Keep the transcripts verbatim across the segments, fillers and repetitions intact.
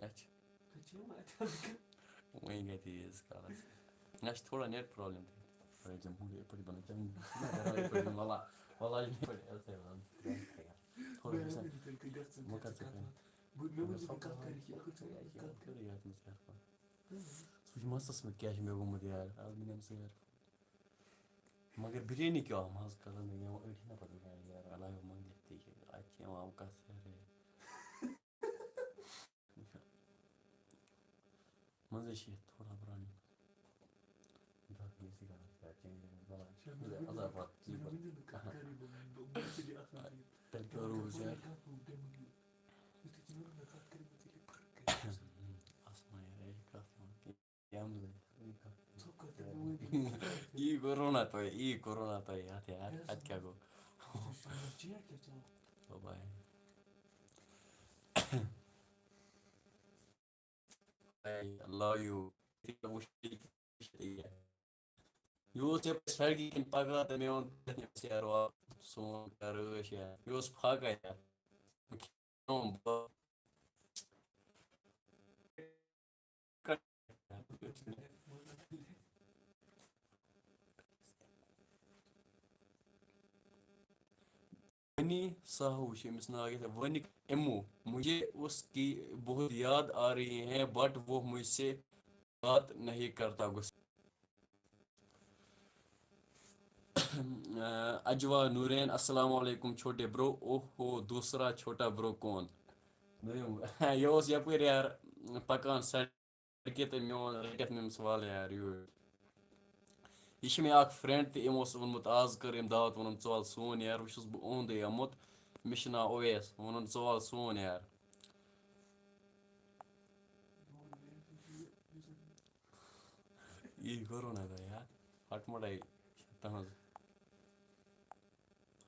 اچھا۔ وۄنۍ گٔے تیز کالس۔ مےٚ چھِ تھوڑا net problem تہِ۔ رٔٹۍ زِ موٗڈ یِتھ پٲٹھۍ بَنٲو ژےٚ۔ وَلہ، وَلہ، یِتھ پٲٹھۍ ٲس تۄہہِ وَنان۔ تھوڑا گژھِ نا۔ وۄنۍ کَر ژٕ کٲم۔ مےٚ ؤنۍ زِ کَتھ کَرِ یہِ، اَگر ژٕ ؤنۍ زِ کَتھ کَرِ۔ کَرٕ یَتھ منٛز کیٛاہ کَرٕ۔ سُہ چھُ مَستَس منٛز کیٛاہ چھُ مےٚ گوٚمُت یار۔ اَز مِلیوٚم سُہ یار۔ مگر بِریانی کیٛاہ مَزٕ کَران مےٚ یِوان أڑۍ چھِنہ پَتہٕ بِریانی یار، علاوٕ منٛگِتھ تہِ کہِ اَتہِ چھِ یِوان کَتھ یارٕ۔ منٛزَے چھِ یَتھ تھوڑا problem۔ ڈاکٹر یہِ سِگریٹ چھِ چینج گژھان، بَلاے۔ شاید مےٚ ؤنِو عذاب نہٕ، واتہِ۔ مےٚ ؤنِو نہٕ کَتھ کَرِ، بہٕ، بہٕ، بہٕ چھُس یہِ اَصٕل پٲٹھۍ۔ تیٚلہِ کیٛاہ روٗز یار؟ کَتھ ووٚن تٔمۍ؟ یُتھُے ژٕ مےٚ ووٚن نہ کَتھ کَرِ، بہٕ ژٕ یہِ فرق کَرِ۔ آسمان یار، یہِ چھِ کَتھ یِوان۔ یہِ اَمہِ سۭتۍ، یہِ کَتھ۔ ژٕ کَتھ تہِ مےٚ ؤنِو؟ یی کورونا تۄہہِ، یی کورونا تۄہہِ اَتھ یار، اَتہِ کیٛاہ گوٚو؟ ژٕ چھُکھ چیٹ کیٛاہ چَلان؟ بَباے۔ I love you۔ یہِ اوس یَپٲرۍ سڑکہِ کِنۍ پَکان تہٕ مےٚ ووٚن، "یَتھ یَپٲرۍ یارٕ وَ-، سون کَر ٲش یار۔" یہِ اوس فاقہ یار۔ کھیوٚم بہٕ۔ ونی ساہو چھُ أمِس ناو یَتھ، ونی امو، مجھے اس کی بہت یاد آ رہی ہے، but وہ مجھ سے بات نہیں کرتا، غصہ۔ اجوا نورین، السلام علیکم چھوٹے برو۔ اوہو، دوسرا چھوٹا برو کون؟ دوٚیِم، یہِ اوس یَپٲرۍ یار پَکان سڑکہِ تہٕ میون رٔٹِتھ مےٚ أمِس وَل یار یوٗرۍ۔ یہِ چھِ مےٚ اَکھ friend تہٕ أمۍ اوس ووٚنمُت، آز کٔر أمۍ دعوت، ووٚنُن، "ژٕ وَل سون یار، وۄنۍ چھُس بہٕ اُہُنٛدُے آمُت، مےٚ چھُ ناو اویس۔" ووٚنُن، "ژٕ وَل سون یار۔" یی کوٚرونا تۄہہِ یاد؟ ہَٹہٕ مَٹَے چھِ تُہٕنٛز۔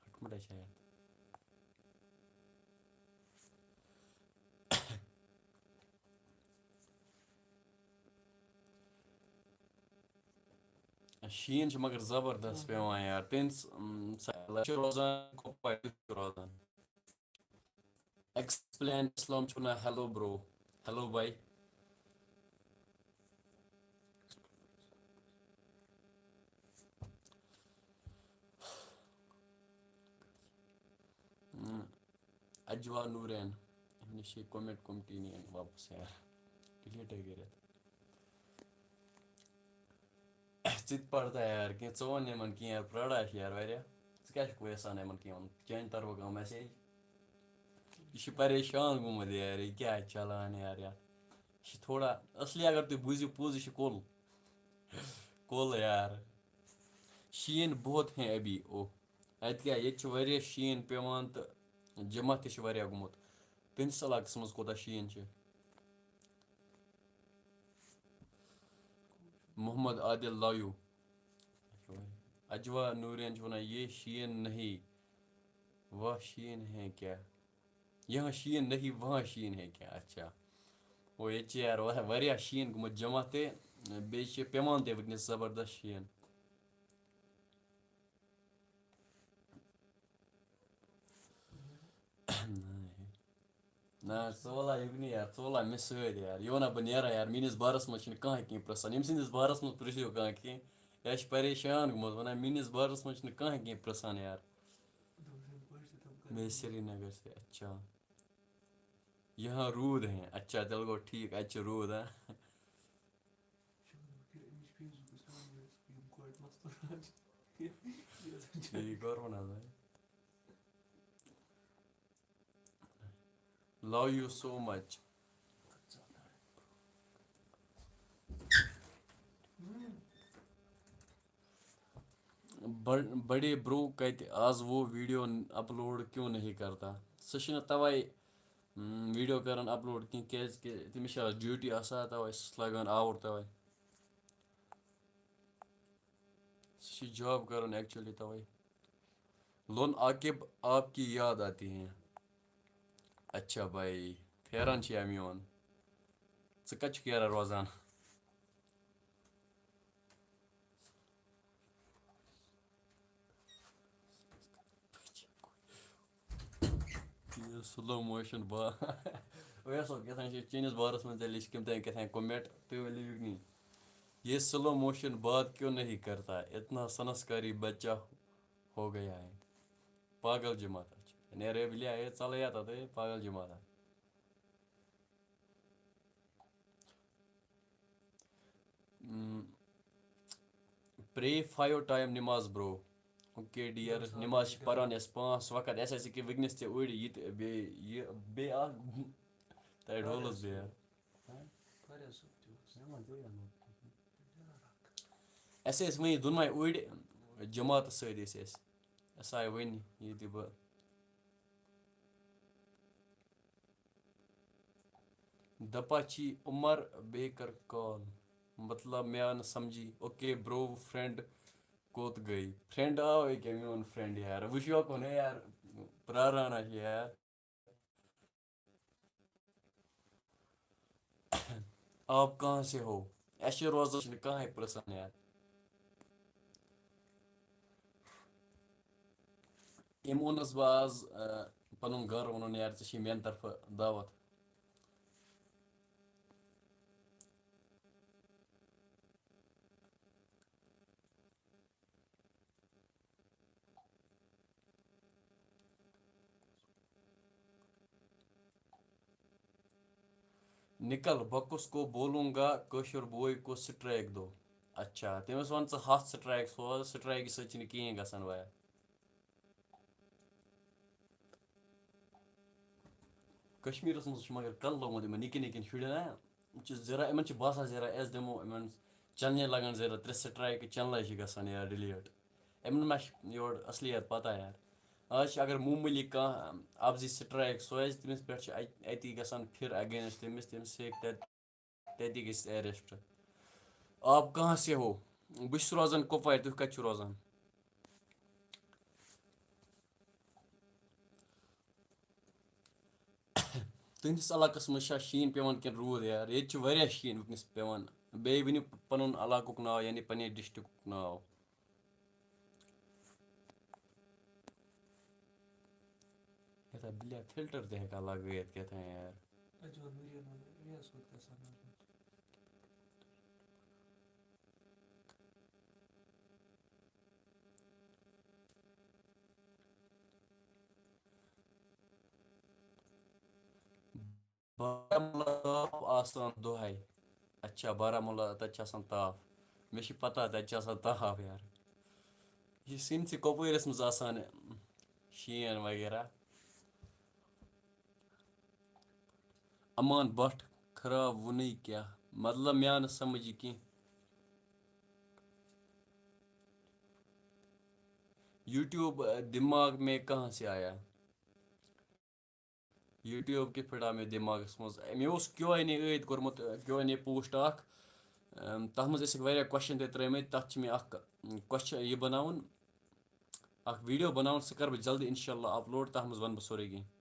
ہَٹہٕ مَٹَے چھِ یاد۔ شیٖن چھُ مگر زبردست پٮ۪وان یار۔ تٔمِس، اۭں، سا-، چھُ روزان کۄپوارِ چھُ روزان۔ Explain اسلام چھُ وَنان، "Hello bro، hello bhai۔" اجوا نورین، أمۍ نِش چھِ comment committee نِیَن واپس یار، delete کٔرِتھ۔ ژٕ تہِ پَر تہٕ یار کینٛہہ، ژٕ وَن یِمَن کینٛہہ یار، پرٛاران چھِ یار واریاہ۔ ژٕ کیٛاہ چھُکھ یَژھان یِمَن کینٛہہ وَنُن؟ چانہِ طرفہٕ کانٛہہ message؟ یہِ چھُ پریشان گوٚمُت یار، یہِ کیٛاہ چھُ چَلان یار یَتھ؟ یہِ چھُ تھوڑا، اصلی اگر تُہۍ بوٗزِو پوٚز، یہِ چھُ کوٚل۔ کوٚل یار۔ شیٖن بہت ہیں ابھی، اوہ۔ اَتہِ کیٛاہ، ییٚتہِ چھُ واریاہ شیٖن پٮ۪وان تہٕ جمع تہِ چھُ واریاہ گوٚمُت۔ تُہٕنٛدِس علاقَس منٛز کوٗتاہ شیٖن چھُ؟ Mohammad Adil love you۔ اجوا نورین چھُ وَنان، "یہ شیٖن نہیں، وہ شیٖن ہے کیا؟" یہاں شیٖن نہیں، وہاں شیٖن ہے کیا؟ اچھا۔ او، ییٚتہِ چھِ یار وا-، واریاہ شیٖن گوٚمُت جمع تہِ، بیٚیہِ چھِ پٮ۪وان تہِ وٕنکیٚنَس زبردست شیٖن۔ نہ، ژٕ وَلا یُکنُے یار، ژٕ وَلا مےٚ سۭتۍ یار۔ یہِ وَنا بہٕ نیران یار، میٛٲنِس بارَس منٛز چھِنہٕ کانٛہہ کینٛہہ پرٛژھان۔ ییٚمہِ سٕنٛدِس بارَس منٛز پرٛژھِو کانٛہہ کینٛہہ، یہِ چھِ پریشان گوٚمُت، وَنان، "میٛٲنِس بارَس منٛز چھِنہٕ کانٛہہ کینٛہہ پرٛژھان یار۔" میں سرینگر سے، اچھا۔ یہاں روٗد ہیں، اچھا، تیٚلہِ گوٚو ٹھیٖک، اَتہِ چھِ روٗد، ہاں۔ یہِ کوٚر وَنان وۄنۍ۔ Love you so much۔ بڑ-، بڑے برو کتہِ آز وہ video upload کیوں نہیں کرتا؟ سُہ چھُنہٕ توے، م، video کران upload کینٛہہ، کیازِ کہِ تٔمِس چھِ آز duty آسان، توے چھُس لگان آوُر توے۔ سُہ چھُ job کران actually توے۔ لون عاقب، آپ کی یاد آتی ہیں۔ اچھا بھائی، پھیران چھُ یا میون؟ ژٕ کتہِ چھُکھ یارا روزان؟ یہِ slow motion با-، اویس صٲب، کیٛاہ تام چھِ چٲنِس بارَس منٛز تیٚلہِ لیٚچھ کٔمۍ تام کیٛاہ تام comment، تُہۍ ؤلِو یُکنٕے۔ یہ سلو موشن بات کیوں نہیں کرتا؟ اتنا سنسکاری بچہ ہو گیا ہے۔ پاگل جماعت اچھا۔ نیرے بلیہ اے ژلے یتھ اتے پاگل جماعت۔ Pray five time نماز bro۔ Okay dear، نماز چھِ پران أسۍ پانٛژھ وقت، اَسہِ آسہِ ییٚکیٛاہ وٕنکیٚنَس تہِ أڑۍ یہِ تہِ بیٚیہِ یہِ بیٚیہِ اَکھ۔ تۄہہِ ڈولَس بیٚیہِ یار۔ اَسہِ ٲسۍ وۄنۍ دۄنوَے أڑۍ جماعتَس سۭتۍ ٲسۍ أسۍ، اَسہِ آے وۄنۍ ییٚتہِ بہٕ۔ دپان چھی عمر بیٚیہِ کر call، مطلب مےٚ آو نہٕ سمجھی۔ Okay bro، friend کوٚت گٔے؟ Friend آو ییٚکیٛاہ میون friend یار، وٕچھو کُن ہے یار، پرٛاران ہا چھِ یار۔ آپ کہاں سے ہو؟ اَسہِ چھِ روزان چھِنہٕ کانٛہہ پرٛژھان یار۔ أمۍ اوٚنُس بہٕ آز، آ، پَنُن گَرٕ، ووٚنُن، "یار، ژےٚ چھِ میٛانہِ طرفہٕ دعوت۔" نِکَل، بہٕ کُس کو بولوں گا، کٲشُر بوے کو strike دو۔ اچھا، تٔمِس وَن ژٕ ہَتھ strike سوز، strike سۭتۍ چھِنہٕ کِہیٖنۍ گژھان، بایا۔ کشمیٖرَس منٛز چھُ مگر کَلہٕ لوٚگمُت یِمَن نِکٮ۪ن نِکٮ۪ن شُرٮ۪ن، ہا؟ یِم چھِ ذرا، یِمَن چھِ باسان ذرا، أسۍ دِمو یِمَن channel لَگان ذرا، ترٛےٚ strike channel چھِ گژھان یارٕ delete۔ یِمَن ما چھِ یورٕ اَصلیت پَتہ یارٕ؟ آز چھِ اگر معموٗلی کانٛہہ اَپزی strike سوزِ، تٔمِس پٮ۪ٹھ چھِ اَتہِ، اَتی گژھان پھِر against تٔمِس، تٔمِس ہیٚکہِ تَتہِ تَتی گژھِ arrest۔ آپ کہاں سے ہو؟ بہٕ چھُس روزان کۄپوارِ، تُہۍ کَتہِ چھِو روزان؟ تُہٕنٛدِس علاقَس منٛز چھا شیٖن پٮ۪وان کِنہٕ روٗد یار؟ ییٚتہِ چھُ واریاہ شیٖن وٕنکیٚنَس پٮ۪وان۔ بیٚیہِ ؤنِو پَنُن علاقُک ناو، یعنی پنٛنہِ districtُک ناو۔ یَتھ ہا بِلیٛا filter تہِ ہٮ۪کان لَگٲیِتھ کیٛاہ تام یار۔ اَتہِ چھُ اَتھ video نظر، یہِ ٲس ہوٚتھ گژھان نظر۔ بارہمولہ تاپھ آسان دۄہَے۔ اچھا، بارہمولہ، تَتہِ چھِ آسان تاپھ۔ مےٚ چھِ پَتہ تَتہِ چھِ آسان تاپھ یار۔ یہِ سٲنۍسٕے کۄپوٲرِس منٛز آسان شیٖن وغیرہ۔ امان بٹ، خراب وُنُے کیٛاہ؟ مطلب مےٚ آو نہٕ سمجھ یہِ کینٛہہ۔ YouTube دماغ میں کہاں سے آیا؟ YouTube کِتھ پٲٹھۍ آو مےٚ دٮ۪ماغَس منٛز؟ مےٚ اوس Q and A ٲدۍ کوٚرمُت، Q and A post اَکھ۔ اَم، تَتھ منٛز ٲسِکھ واریاہ question تہِ ترٛٲومٕتۍ۔ تَتھ چھِ مےٚ اَکھ question یہِ بَناوُن، اَکھ video بَناوُن، سُہ کَرٕ بہٕ جلدی اِنشاء اللہ upload۔ تَتھ منٛز وَنہٕ بہٕ سورُے کینٛہہ۔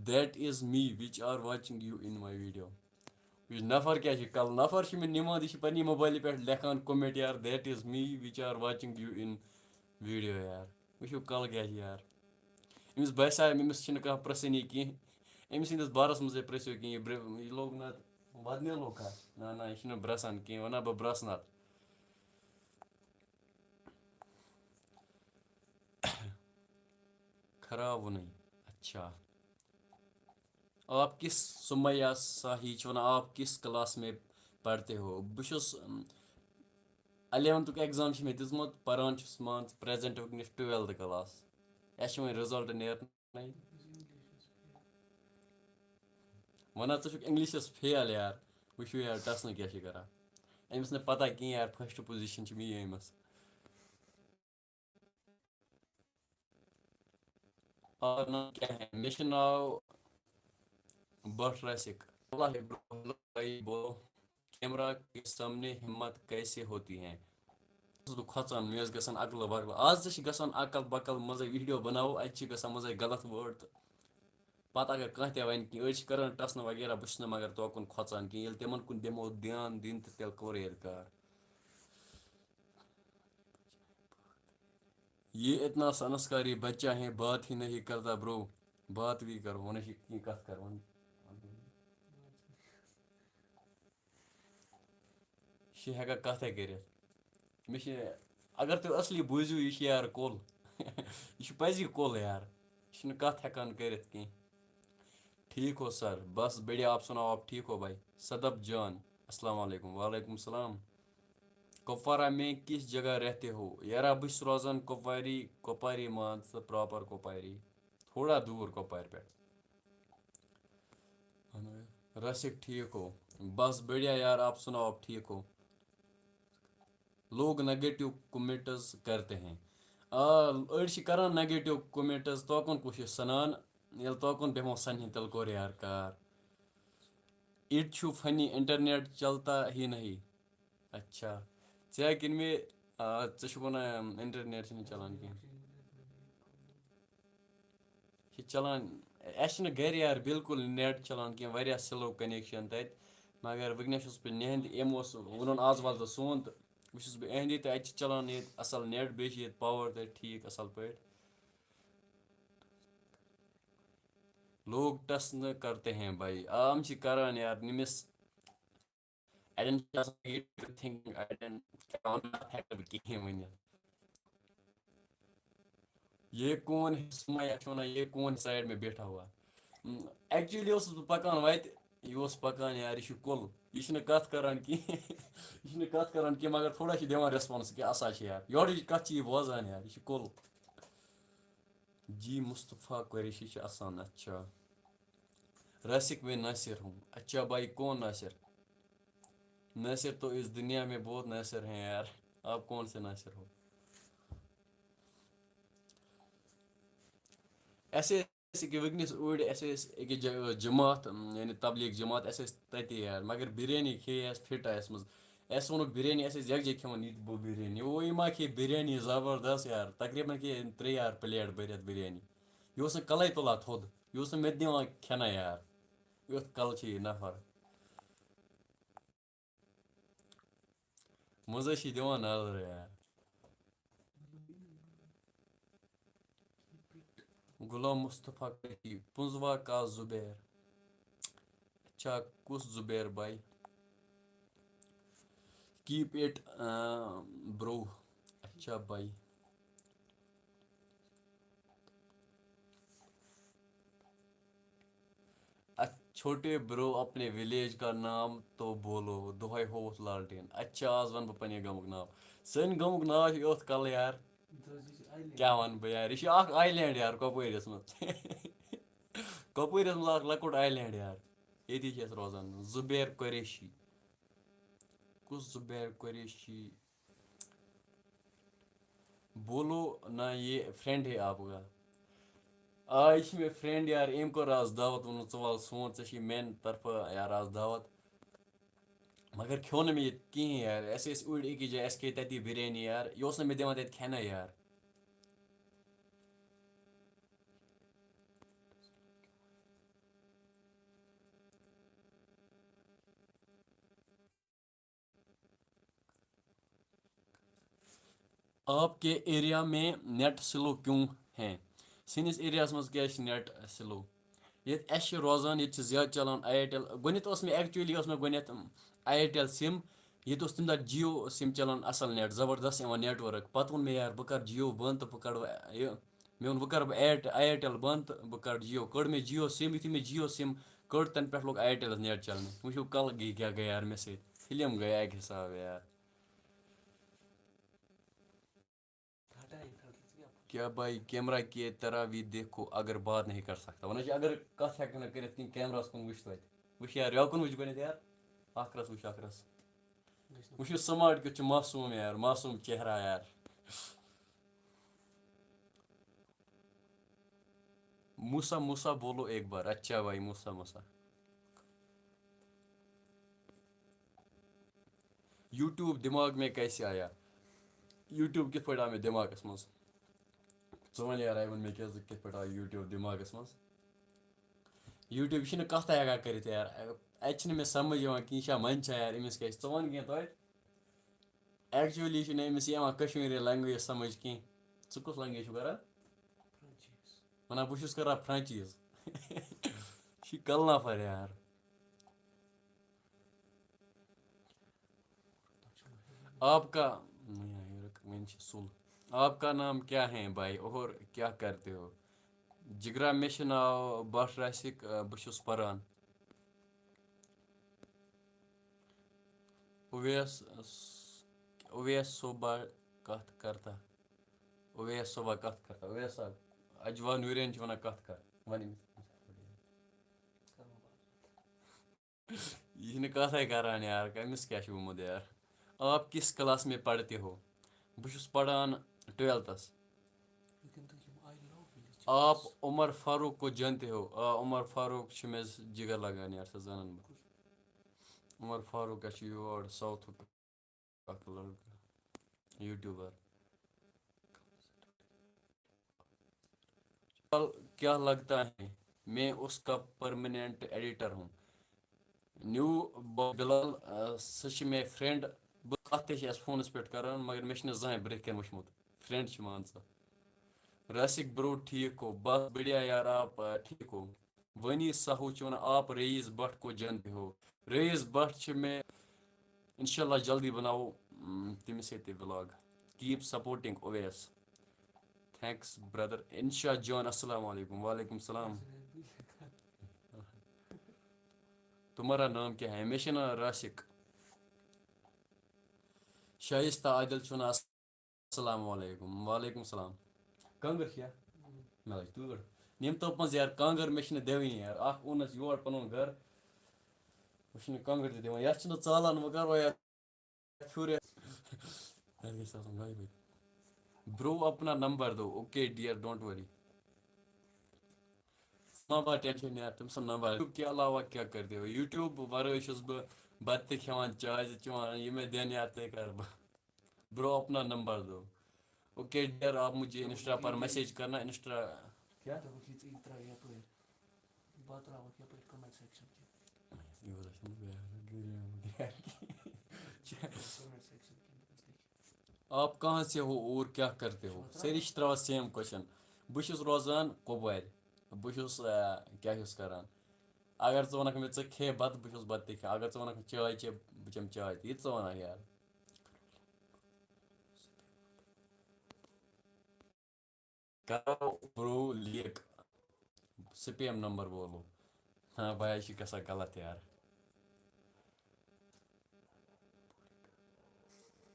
That is me which are watching you in my video۔ یُس نفر کیٛاہ چھِ کَلہٕ؟ نفر چھِ مےٚ نِوان، یہِ چھِ پنٛنہِ موبایلہٕ پٮ۪ٹھ لیکھان comment یار، that is me which are watching you in video یار۔ وٕچھِو کَلہٕ کیٛاہ چھِ یار۔ أمِس باسیٛو أمِس چھِنہٕ کانٛہہ پرٛژھٲنی کینٛہہ۔ أمۍ سٕنٛدِس بارَس منٛزٕے پرٛژھِو کینٛہہ، یہِ برِ-، یہِ لوٚگ نہ وَدنہِ لوٚگ ہا۔ نہ، نہ، یہِ چھِنہٕ برٛژھان کینٛہہ، وَنہ بہٕ برٛژھ نَتہٕ۔ خراب وُنٕے۔ اچھا۔ آپ کس، سمیہ ساہی چھِ وَنان، آپ کس class میں پڑھتے ہو؟ بہٕ چھُس، اَم، eleventhُک exam چھُ مےٚ دیُتمُت، پَران چھُس، مان ژٕ، present وٕنکیٚنَس twelfth class۔ اَسہِ چھِ وۄنۍ result نیرنَے۔ وَنان ژٕ چھُکھ Englishس fail یار، وٕچھِو یار ٹَسنہٕ کیٛاہ چھِ کَران۔ أمِس نہٕ پَتہ کِہیٖنۍ یار، first position چھِ مےٚ یہِ أمِس۔ اور ناو کیا ہے؟ مےٚ چھُ ناو بٹ راسِک۔ اللہ ہے برو، بولو، camera کے سامنے ہمت کیسے ہوتی ہے؟ اوسُس بہٕ کھۄژان، مےٚ ٲس گژھان عقلہٕ وقلہٕ۔ آز تہِ چھِ گژھان عقل بقل منٛزَے video بَناوو، اَتہِ چھِ گژھان منٛزَے غلط word تہٕ پَتہٕ اگر کانٛہہ تہِ وَنہِ کینٛہہ، أڑۍ چھِ کَران ٹَسنہٕ وغیرہ، بہٕ چھُس نہٕ مگر توکُن کھۄژان کینٛہہ۔ ییٚلہِ تِمَن کُن دِمو دھیان دِنہٕ تہٕ تیٚلہِ کوٚر ییٚلہِ کار۔ یہ اتنا سنسکاری بچہ ہے، بات ہی نہیں کرتا برو۔ بات بھی کرو، وَنان چھِ کینٛہہ کَتھ کَرو۔ یہِ چھِ ہٮ۪کان کَتھَے کٔرِتھ۔ مےٚ چھِ، اگر تُہۍ اصلی بوٗزِو، یہِ چھِ یار کُل۔ یہِ چھُ پَزی کُل یار۔ یہِ چھُنہٕ کَتھ ہٮ۪کان کٔرِتھ کینٛہہ۔ ٹھیک ہو سر، بس بڑھیا، آپ سناؤ، آپ ٹھیک ہو بھائی؟ صدف جان، السلام علیکم۔ وعلیکم السلام۔ کپوارہ میں کس جگہ رہتے ہو؟ یارا، بہٕ چھُس روزان کپواری، کپواری مان ژٕ، پراپر کپواری، تھوڑا دوٗر کپوارِ پٮ۪ٹھ۔ اہن حظ۔ راسِک ٹھیک ہو؟ بس بڑھیا یار، آپ سناؤ، آپ ٹھیک ہو؟ لوگ نیگیٹو کمنٹس کرتے ہیں۔ آ، أڑۍ چھِ کران نیگیٹو کمنٹس، توکُن کُس چھُ سنان؟ ییٚلہِ توکُن بیٚہمو سنہِ، تیٚلہِ کوٚر یار کار۔ اِٹ چھُ فنی، انٹرنیٹ چلتا ہی نہیں۔ اچھا، ژےٚ کِنہٕ مےٚ؟ آ، ژٕ چھُکھ وَنان انٹرنیٹ چھُنہٕ چلان کینٛہہ۔ یہِ چھِ چلان، اَسہِ چھِنہٕ گَرِ یار بِلکُل نیٹ چلان کینٛہہ، واریاہ سلو کنیکشن تَتہِ۔ مگر وٕنکیٚنَس چھُس بہٕ نِہِنٛدِ، أمۍ اوس ووٚنُن آز واتہٕ ژٕ سون، تہٕ بہٕ چھُس بہٕ اِہِنٛدِ تہٕ اَتہِ چھِ چلان ییٚتہِ اَصٕل نیٹ، بیٚیہِ چھِ ییٚتہِ پاور تہِ ٹھیٖک اَصٕل پٲٹھۍ۔ لوگ ٹس نہٕ کرتے ہیں بھائی، آ، یِم چھِ کران یار، نٔمِس اَڑٮ۪ن چھِ آسان negative thinking، اَڑٮ۪ن کیٛاہ وَنہٕ، اَتھ ہٮ۪کہٕ نہٕ بہٕ کِہیٖنۍ ؤنِتھ۔ یہ کون ہے سما، یَتھ چھِ وَنان، یہ کون ہے side میں بیٹھا ہوا؟ م، actually اوسُس بہٕ پَکان وَتہِ، یہِ اوس پَکان یار، یہِ چھُ کُل، یہِ چھُنہٕ کَتھ کَران کِہیٖنۍ، یہِ چھُنہٕ کَتھ کَران کینٛہہ، مگر تھوڑا چھِ دِوان response کہِ اَسا چھِ یار، یورٕچ کَتھ چھِ یہِ بوزان یار، یہِ چھُ کُل۔ جی مصطفیٰ قریشی چھِ اَسان، اچھا۔ راسِک میں ناصر ہوں۔ اچھا بھائی، کون ناصر؟ ناصر تو اس دنیا میں بہت ناصر ہیں یار۔ آپ کون سے ناصر ہو؟ اَسہِ ٲسۍ ییٚکیٛاہ وٕنکیٚنَس اوٗرۍ، اَسہِ ٲسۍ ییٚکیٛاہ جَ-، جماعت، یعنی تبلیغ جماعت، اَسہِ ٲسۍ تَتی یار، مگر بِریانی کھے اَسہِ فِٹ آسہِ منٛز۔ اَسہِ ووٚنُکھ بِریانی، اَسہِ ٲسۍ یَکجاہ کھٮ۪وان یہِ تہِ بہٕ بِریانی۔ او، یہِ ما کھے بِریانی زبردست یار، تقریٖباً کھے أمۍ ترٛےٚ یار plate بٔرِتھ بِریانی۔ یہِ اوس نہٕ کَلَے تُلان تھوٚد، یہِ اوس نہٕ مےٚ تہِ دِوان کھٮ۪نَے یار۔ یُتھ کَلہٕ چھُ یہِ نفر۔ منٛزَے چھِ دِوان نظر یار۔ غلام مصطفیٰ قریشی، پُنٛزوا کا زبیر۔ اچھا، کُس زبیر بھائی؟ Keep it, uh, bro. اچھا بھائی۔ اچھ-، چھوٹے برو، اپنے ولیج کا نام تو بولو، دۄہے ہووُتھ لالٹین۔ اچھا، آز وَنہٕ بہٕ پننہِ گامُک ناو۔ سٲنۍ گامُک ناو چھُ یوت کَلہٕ یار۔ کیٛاہ وَنہٕ بہٕ یار، یہِ چھُ اَکھ island یار کۄپوٲرِس منٛز۔ کۄپوٲرِس منٛز اَکھ لۄکُٹ island یار۔ ییٚتی چھِ أسۍ روزان۔ زُبیر قریشی۔ کُس زُبیر قریشی؟ بولو نا، یہ friend ہے آپ کا۔ آ، یہِ چھِ مےٚ friend یار، أمۍ کوٚر آز دعوت، ووٚنُن، "ژٕ وَل سون، ژےٚ چھِ میٛانہِ طرفہٕ یار آز دعوت۔" مگر کھیوٚو نہٕ مےٚ ییٚتہِ کِہیٖنۍ یار، اَسہِ ٲسۍ أڑۍ أکِس جایہِ، اَسہِ کھے تَتی بِریانی یار، یہِ اوس نہٕ مےٚ دِوان تَتہِ کھٮ۪نَے یار۔ آپ کے ایریا میں نیٹ سلو کیوں ہیں؟ سٲنِس ایریاہَس منٛز کیٛازِ چھِ نیٹ سلو؟ ییٚتہِ اَسہِ چھِ روزان، ییٚتہِ چھِ زیادٕ چلان Airtel۔ گۄڈٕنٮ۪تھ اوس مےٚ، actually اوس مےٚ گۄڈٕنٮ۪تھ Airtel sim، ییٚتہِ اوس تَمہِ دۄہ Jio sim چلان اَصٕل نیٹ، زبردست یِوان network۔ پَتہٕ ووٚن مےٚ، "یار، بہٕ کَرٕ Jio بنٛد تہٕ بہٕ کَڑٕ یہِ۔" مےٚ ووٚن، "وۄنۍ کَرٕ بہٕ Airtel، Airtel بنٛد تہٕ بہٕ کَڑٕ Jio۔" کٔڑ مےٚ Jio sim، یُتھُے مےٚ Jio sim کٔڑ، تَنہٕ پٮ۪ٹھ لوٚگ Airtelَس نیٹ چلنہِ۔ وٕچھِو، کَلہٕ گٔے کیٛاہ گٔے یار مےٚ سۭتۍ۔ فِلم گٔے اَکہِ حِسابہٕ یار۔ کیا بھائی، کیمرہ کی طرح بھی دیکھو، اگر بات نہیں کر سکتا۔ وَنان چھِ، اگر کَتھ ہٮ۪کَکھ نہٕ کٔرِتھ کِہیٖنۍ، کیمراہَس کُن وٕچھ توتہِ۔ وٕچھ یار، یَکُن وٕچھ گۄڈٕنٮ۪تھ یار۔ اَکھ رَس وٕچھ، اَکھ رَس۔ وٕچھِو، smart کیُتھ چھُ، معصوٗم یار، معصوٗم چہرہ یار۔ موسا، موسا بولو ایک بار۔ اچھا بھائی، موسا، موسا۔ YouTube دماغ میں کیسے آیا؟ YouTube کِتھ پٲٹھۍ آو مےٚ دٮ۪ماغَس منٛز؟ ژٕ وَن یار، ایوَن، مےٚ کیٛاہ، کِتھ پٲٹھۍ آو YouTube دٮ۪ماغَس منٛز؟ YouTube چھِنہٕ کَتھٕے ہٮ۪کان کٔرِتھ یار۔ اَتہِ چھِنہٕ مےٚ سَمٕجھ یِوان کِہیٖنۍ، یہِ چھا منٛدچھان یار، أمِس کیٛاہ چھِ؟ ژٕ وَن کینٛہہ توتہِ۔ Actually چھِنہٕ أمِس یِوان کشمیٖری language سَمٕجھ کینٛہہ۔ ژٕ کُس language چھُکھ کَران؟ وَنان بہٕ چھُس کران فرانچیز۔ یہِ چھُ کَلہٕ نفر یار۔ آپ کا، وۄنۍ چھِ سُل۔ آپ کا نام کیا ہے بھائی اور کیا کرتے ہو؟ جگرا، مےٚ چھُ ناو بٹ راسِک، بہٕ چھُس پران۔ اویس، اویس صوبہ کتھ کرتا؟ اویس صوبہ کتھ کرتا؟ اویس صاحب، اجوا نوٗرین چھِ وَنان کتھ کر، وَن أمِس۔ یہِ چھِنہٕ کَتھَے کَران یار، کٔمِس کیٛاہ چھُ گوٚمُت یار؟ آپ کس کلاس میں پڑھتے ہو؟ بہٕ چھُس پَران ٹُوٮ۪لتھَس۔ لیکن تُہۍ یِم I love village آپ عمر فاروق کو جانتے ہو؟ آ، عمر فاروق چھُ مےٚ ز-، جِگر لَگان یار، سُہ زانَن بہٕ۔ عمر فاروق ہا چھُ یور ساوتھُک اَکھ لٔڑکہٕ، یوٗٹیوٗبَر۔ بلال، کیا لگتا ہے میں اس کا پرماننٹ ایڈیٹر ہوں؟ نیو ب-، بلال، آ، سُہ چھِ مےٚ فرینڈ۔ بہٕ کَتھ تہِ چھِ اَسہِ فونَس پٮ۪ٹھ کَران، مگر مےٚ چھُنہٕ زٕہٕنۍ برٛونٛہہ کَنہِ وٕچھمُت۔ فرینڈ چھِ مان ژٕ۔ راسِک برو ٹھیک ہو؟ بس بڑھیا یار، آپ، آ، ٹھیک ہو؟ ونی ساہو چھِ وَنان، آپ رئیس بٹ کو جانتے ہو؟ رئیس بٹ چھِ مےٚ، انشاءاللہ جلدی بناوو، م، تٔمِس سۭتۍ تہِ ولاگ۔ Keep supporting Awais. Thanks brother۔ انشا جان، السلام علیکم۔ وعلیکم السلام۔ تمہارا نام کیا ہے؟ مےٚ چھُ ناو راسِک۔ شائستہ عادل چھُ وَنان، السلام علیکم۔ وعلیکم السلام۔ کانٛگٕر چھِ یا؟ مےٚ لَگہِ تۭر۔ یِم توٚپمَس یار کانٛگٕر، مےٚ چھِنہٕ دِوٲنی یار۔ اَکھ اوٚنُس یور پَنُن گَرٕ۔ وۄنۍ چھِنہٕ کانٛگٕر تہِ دِوان۔ یَتھ چھِنہٕ ژالان، وۄنۍ کَرو یَتھ پھیُر یَتھ۔ یَتھ گژھِ آسُن گاڑِ وٲلۍ۔ برو اپنا نمبر دو۔ اوکے ڈیئر، ڈونٹ ؤری۔ مہ بر ٹینشن یار، تٔمۍ سُنٛد نمبر۔ YouTube کے علاوہ کیا کرتے ہو؟ YouTube ورٲے چھُس بہٕ بَتہٕ تہِ کھٮ۪وان، چاے تہِ چٮ۪وان، یہِ مےٚ دِن یار، تہِ کَرٕ بہٕ۔ برو اپنا نمبر دو۔ اوکے ڈیئر، آپ مجھے انسٹا پر میسج کرنا، انسٹا۔ کیا؟ دوٚپُکھ یہِ ژٕ یہِ ترٛاو یَپٲرۍ۔ بہٕ ترٛاوَکھ یَپٲرۍ کمنٹ سیکشن کِنۍ۔ یور چھُنہٕ بیٛاکھ غریٖب۔ کمنٹ سیکشن کِنۍ۔ آپ کہاں سے ہو اور کیا کرتے ہو؟ سٲری چھِ ترٛاوان سیم کوسچن۔ بہٕ چھُس روزان کۄپوارِ۔ بہٕ چھُس، آ، کیٛاہ چھُس کران؟ اگر ژٕ وَنَکھ مےٚ، ژٕ کھے بَتہٕ، بہٕ چھُس بَتہٕ تہِ کھٮ۪وان۔ اگر ژٕ وَنَکھ مےٚ، چاے چے، بہٕ چٮ۪مہٕ چاے تہِ۔ یہِ تہِ ژٕ وَنَکھ یار۔ کرو برو لیک۔ سپیم نمبر بولو۔ ہاں بھائی، یہِ چھِ گژھان غلط یار۔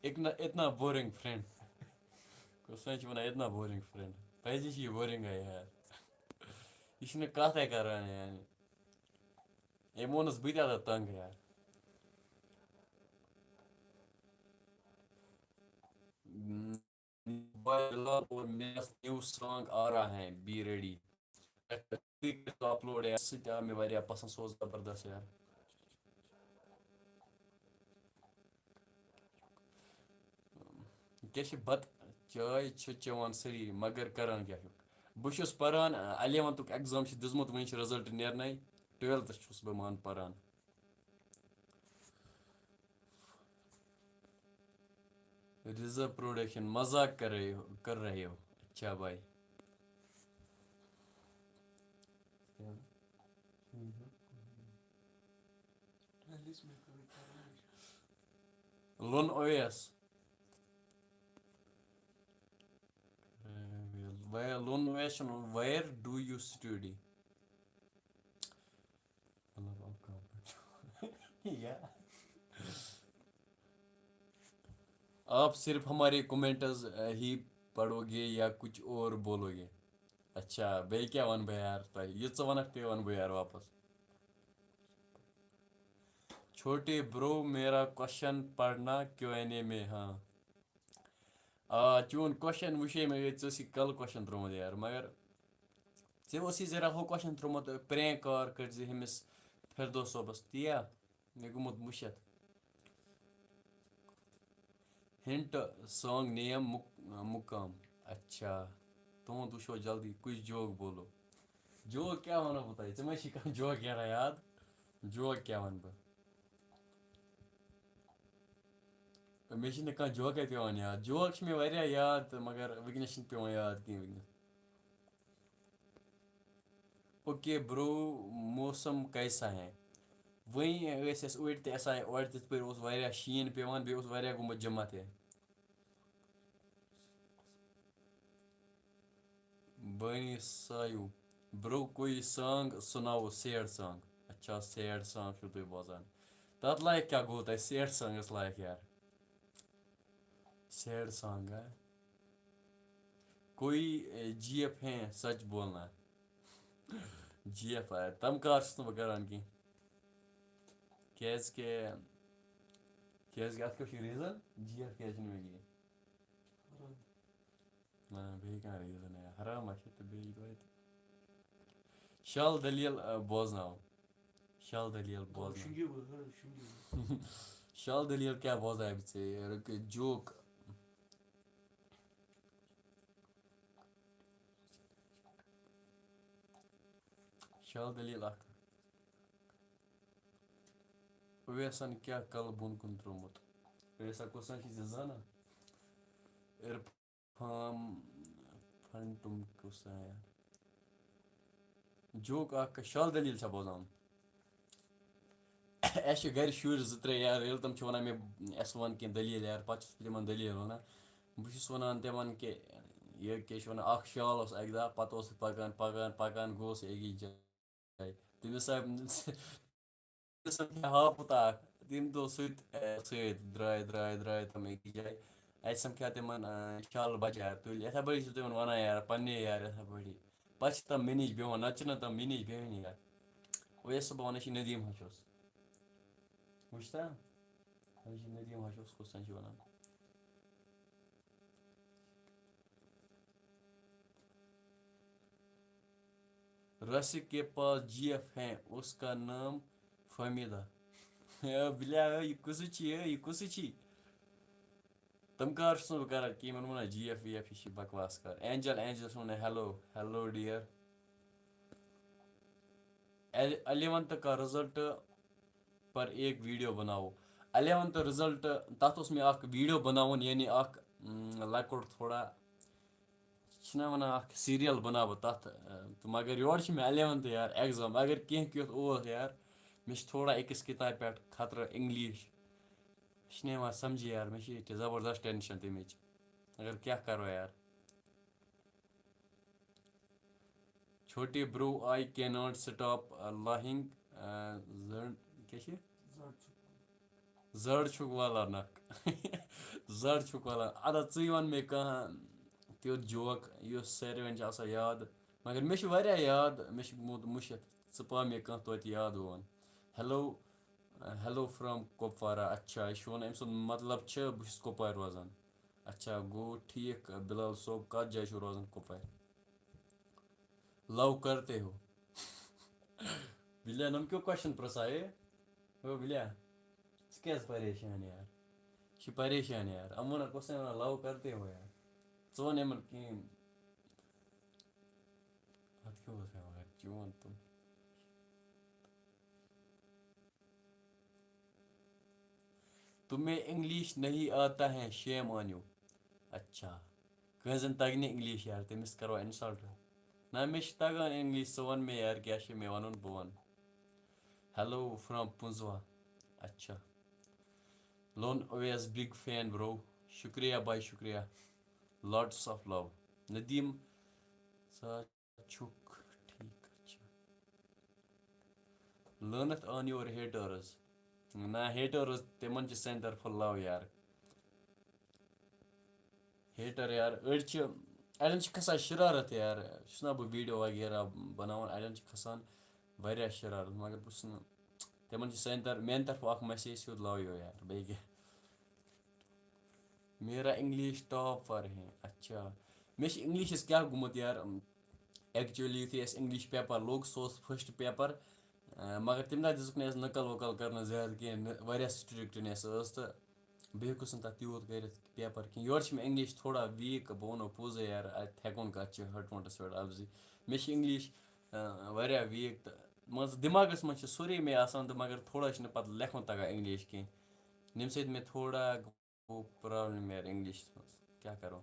اتنا، اتنا بورنگ فرینڈ۔ کُس وۄنۍ چھِ وَنان اتنا بورنگ فرینڈ؟ پَزی چھِ یہِ بورنگ ہے یار۔ یہِ چھِنہٕ کَتھَے کَران یعنی۔ أمۍ ووٚنُس بہٕ تہِ آسہٕ تنٛگ یار۔ بھائی بلال اور میرا نیو سانگ آ رہا ہے، بی ریڈی۔ اپلوڈ یار، سُہ تہِ آو مےٚ واریاہ پسنٛد، سُہ اوس زبردست یار۔ کیٛاہ چھِ بَتہٕ چاے چھِ چٮ۪وان سٲری، مگر کران کیٛاہ چھُکھ؟ بہٕ چھُس پران، الیونتھُک ایگزام چھُ دیُتمُت، وۄنۍ چھُ رِزلٹ نیرنَے، ٹُویلتھَس چھُس بہٕ مان پران۔ رضا پروڈکشن، مذاق کر رہے ہو، کر رہے ہو۔ اچھا بھائی۔ لون اویس۔ لون Owais, where do you study؟ مطلب، آپ کہاں پڑھتے ہو؟ یا۔ آپ صرف ہمارے کمنٹس ہی پڑھو گے یا کچھ اور بولو گے؟ اچھا، بیٚیہِ کیٛاہ وَنہٕ بہٕ یار تۄہہِ؟ یہِ ژٕ وَنَکھ، تی وَنہٕ بہٕ یار واپس۔ چھوٹے برو، میرا کوسچن پڑھنا کیو این اے میں، ہاں۔ آ، چون کوسچن وٕچھے مےٚ، ژےٚ ٲسی کَلہٕ کوسچن ترٛوومُت یار، مگر ژےٚ اوسی ذرا ہُہ کوسچن ترٛوومُت، پرینک کار کٔرۍ زِ ہُمِس فردوس صٲبس، تی یا؟ مےٚ گوٚمُت مُشِتھ۔ ہنٹ سانگ نیم مق-، مقام۔ اچھا، تُہُنٛد وٕچھو جلدی، کُس جوک بولو؟ جوک کیٛاہ وَنو بہٕ تۄہہِ؟ ژےٚ ما چھی کانٛہہ جوک یارا یاد؟ جوک کیٛاہ وَنہٕ بہٕ؟ مےٚ چھِنہٕ کانٛہہ جوکَے پٮ۪وان یاد۔ جوک چھِ مےٚ واریاہ یاد تہٕ مگر وٕنکیٚنَس چھِنہٕ پٮ۪وان یاد کینٛہہ وٕنکیٚنَس۔ اوکے برو، موسم کیسا ہے؟ وۄنۍ ٲسۍ أسۍ اوٗرۍ تہِ، اَسہِ آے اورٕ تِتھ پٲٹھۍ اوس واریاہ شیٖن پٮ۪وان، بیٚیہِ اوس واریاہ گوٚمُت جمع تہِ۔ بٲنی سایو، برو کوئی سانگ سناو، سیڈ سانگ۔ اچھا، سیڈ سانگ چھِو تُہۍ بوزان۔ تَتھ لایق کیٛاہ گوٚو تۄہہِ سیڈ سانگَس لایق یار؟ سیڈ سانگ ہے۔ کوئی، اے، جی ایف ہے سچ بولنا۔ جی ایف آے، تِم کار چھُس نہٕ بہٕ کران کینٛہہ۔ کیازِ کہِ، کیازِ کہِ اَتھ کیٛاہ چھُ ریٖزن؟ جی ایف کیازِ چھُنہٕ مےٚ کینٛہہ؟ نہ، بیٚیہِ کانٛہہ ریٖزن یا حرام آسہِ تہٕ بیٚیہِ توتہِ۔ شال دٔلیٖل، آ، بوزناو۔ شال دٔلیٖل بوزناو۔ شِنگِو، شِنگِو۔ شال دٔلیٖل کیٛاہ بوزناوِ ژےٚ؟ رُکہِ جوک۔ شال دٔلیٖل اکھ۔ اویسن کیٛاہ کلہٕ بۄن کُن ترٛوومُت؟ اویسا کُس زن چھِ ژےٚ زانان؟ عرفان فنٹم کُس آیا؟ جوک اکھ شال دٔلیٖل چھا بوزان؟ اَسہِ چھِ گرِ شُرۍ زٕ ترٛےٚ یار، ییٚلہِ تِم چھِ وَنان مےٚ، اَسہِ وَن کینٛہہ دٔلیٖل یار، پَتہٕ چھُس بہٕ تِمَن دٔلیٖل وَنان۔ بہٕ چھُس وَنان تِمَن کہِ یہِ کیٛاہ چھِ وَنان، اَکھ شال اوس اَکہِ دۄہ، پَتہٕ اوس سُہ پَکان، پَکان، پَکان، گوٚو سُہ أکِس جایہِ۔ تٔمِس آے، تٔمِس سَمکھے ہاپُت اَکھ، تٔمۍ دوٚپ سُہ تہِ، اَ، سۭتۍ درٛاے، درٛاے، درٛاے تِم أکِس جایہِ۔ اَتہِ سَمکھے تِمَن، اَ، شالہٕ بَچہٕ یار تُلۍ، یِتھَے پٲٹھۍ چھُس تِمَن وَنان یار، پنٛنے یار، یِتھَے پٲٹھی۔ پَتہٕ چھِ تِم مےٚ نِش بیٚہوان، نَتہٕ چھِنہٕ تِم مےٚ نِش بیٚہوٲنی یار۔ اویس صٲب وَنان چھِ ندیٖم ہَچھوس۔ وٕچھتا؟ وۄنۍ چھِ ندیٖم ہَچھوس کُس تام چھِ وَنان۔ راسِک کے پاس جی ایف ہے، اس کا نام فہمیدہ۔ اے بِلیا، اے، یہِ کُس چھی، اے، یہِ کُس چھی؟ تِم کار چھُس نہٕ بہٕ کران کینٛہہ، یِمن وَنان جی ایف وی ایف، یہِ چھِ بکواس کار۔ اینجل، اینجل چھُ وَنان، ہیلو، ہیلو ڈیئر۔ الیونتھ کا رزلٹ پر ایک ویڈیو بناؤ۔ الیونتھ رزلٹ، تَتھ اوس مےٚ اکھ ویڈیو بناوُن، یعنی اکھ، م، لۄکُٹ تھوڑا، چھِنہ وَنان اکھ سیٖریل بناو بہٕ تَتھ، ا، تہٕ مگر یورٕ چھِ مےٚ الیونتھ یار ایگزام، اگر کینٛہہ کیُتھ اوس یار، مےٚ چھِ تھوڑا أکِس کِتابہِ پٮ۪ٹھ خطرٕ، انگلش، مےٚ چھِنہٕ یِوان سمجھی یار، مےٚ چھِ ییٚتہِ زبردست ٹینشن تَمِچ، مگر کیٛاہ کَرو یار۔ چھوٹے برو، I cannot stop, uh, laughing, uh, زڑ، کیٛاہ چھِ؟ زڑ چھُکھ والان اکھ۔ زڑ چھُکھ والان۔ اَدٕ ژٕے وَن مےٚ کانٛہہ تیُتھ جوک یُس ساروِیَن چھُ آسان یاد۔ مگر مےٚ چھُ واریاہ یاد، مےٚ چھُ گوٚمُت مٔشِتھ۔ ژٕ پاو مےٚ کانٛہہ توتہِ یاد وون۔ Hello, uh, hello from Kupwara. اچھا، یہِ چھُ وَنان، أمۍ سُنٛد مطلب چھُ، بہٕ چھُس کۄپوارِ روزان۔ اچھا، گوٚو ٹھیٖک، بلال صٲب، کَتھ جایہِ چھُو روزان کۄپوارِ؟ لو کرتے ہو۔ بِلیا، نم کیوں کوشچن پرسائے؟ او بِلیا، ژٕ کیٛازِ پریشان یار؟ یہِ چھِ پریشان یار۔ یِم وَنان، کۄس تام وَنان، لو کرتے ہو یار۔ ژٕ وَن یِمَن کِہیٖنۍ۔ اَتھ کیٛاہ اوس مےٚ وَنان؟ چون تِم۔ تمہیں انگلش نہیں آتا ہے، shame on you۔ اچھا، کٲنٛسہِ زَن تَگہِ نہٕ انگلش یار، تٔمِس کَرو اِنسلٹ۔ نہ، مےٚ چھِ تَگان انگلش، ژٕ وَن مےٚ یار، کیٛاہ چھِ مےٚ وَنُن، بہٕ وَنہٕ۔ Hello from پُنٛزوا۔ اچھا۔ لون اویس، big fan bro۔ شُکریہ بھائی، شُکریہ۔ Lots of love۔ ندیٖم، ژٕ چھُکھ ٹھیٖک، اچھا۔ لعنت on your haters۔ نہ، haters، تِمن چھِ سانہِ طرفہٕ love یار۔ Hater یار، أڑۍ چھِ، اَڑٮ۪ن چھِ کھسان شرارت یار۔ چھُس نہ بہٕ ویڈیو وغیرہ بناوان، اَڑٮ۪ن چھِ کھسان واریاہ شرارت، مگر بہٕ چھُس نہٕ، تِمن چھِ سانہِ طرف، میانہِ طرفہٕ اکھ message، سیوٚد love you یار، بیٚیہِ کیٛاہ۔ میرا انگلش ٹاپ پر ہے۔ اچھا، مےٚ چھِ انگلشس کیٛاہ گوٚمُت یار، ایکچولی یُتھُے اَسہِ انگلش پیپر لوٚگ، سُہ اوس فسٹ پیپر، مگر تَمہِ دۄہ دِژٕکھ نہٕ اَسہِ نقل وقل کرنہٕ زیادٕ کینٛہہ، نہ، واریاہ سٹرکٹنیس ٲس تہٕ بیٚیہِ ہیوٚکُس نہٕ تَتھ تیوٗت کٔرِتھ پیپر کینٛہہ۔ یورٕ چھِ مےٚ انگلش تھوڑا ویٖک، بہٕ وَنو پوٚزُے یار، اَتہِ ہٮ۪کو نہٕ کَتھ چھِ ہٹوَنٹَس پٮ۪ٹھ اَپزِ۔ مےٚ چھِ انگلش، آ، واریاہ ویٖک تہٕ مان ژٕ دٮ۪ماغَس منٛز چھِ سورُے مےٚ آسان تہٕ مگر تھوڑا چھِنہٕ پَتہٕ لیکھُن تَگان انگلش کینٛہہ، ییٚمہِ سۭتۍ مےٚ تھوڑا گوٚو پرابلم یار انگلشَس منٛز، کیٛاہ کَرو؟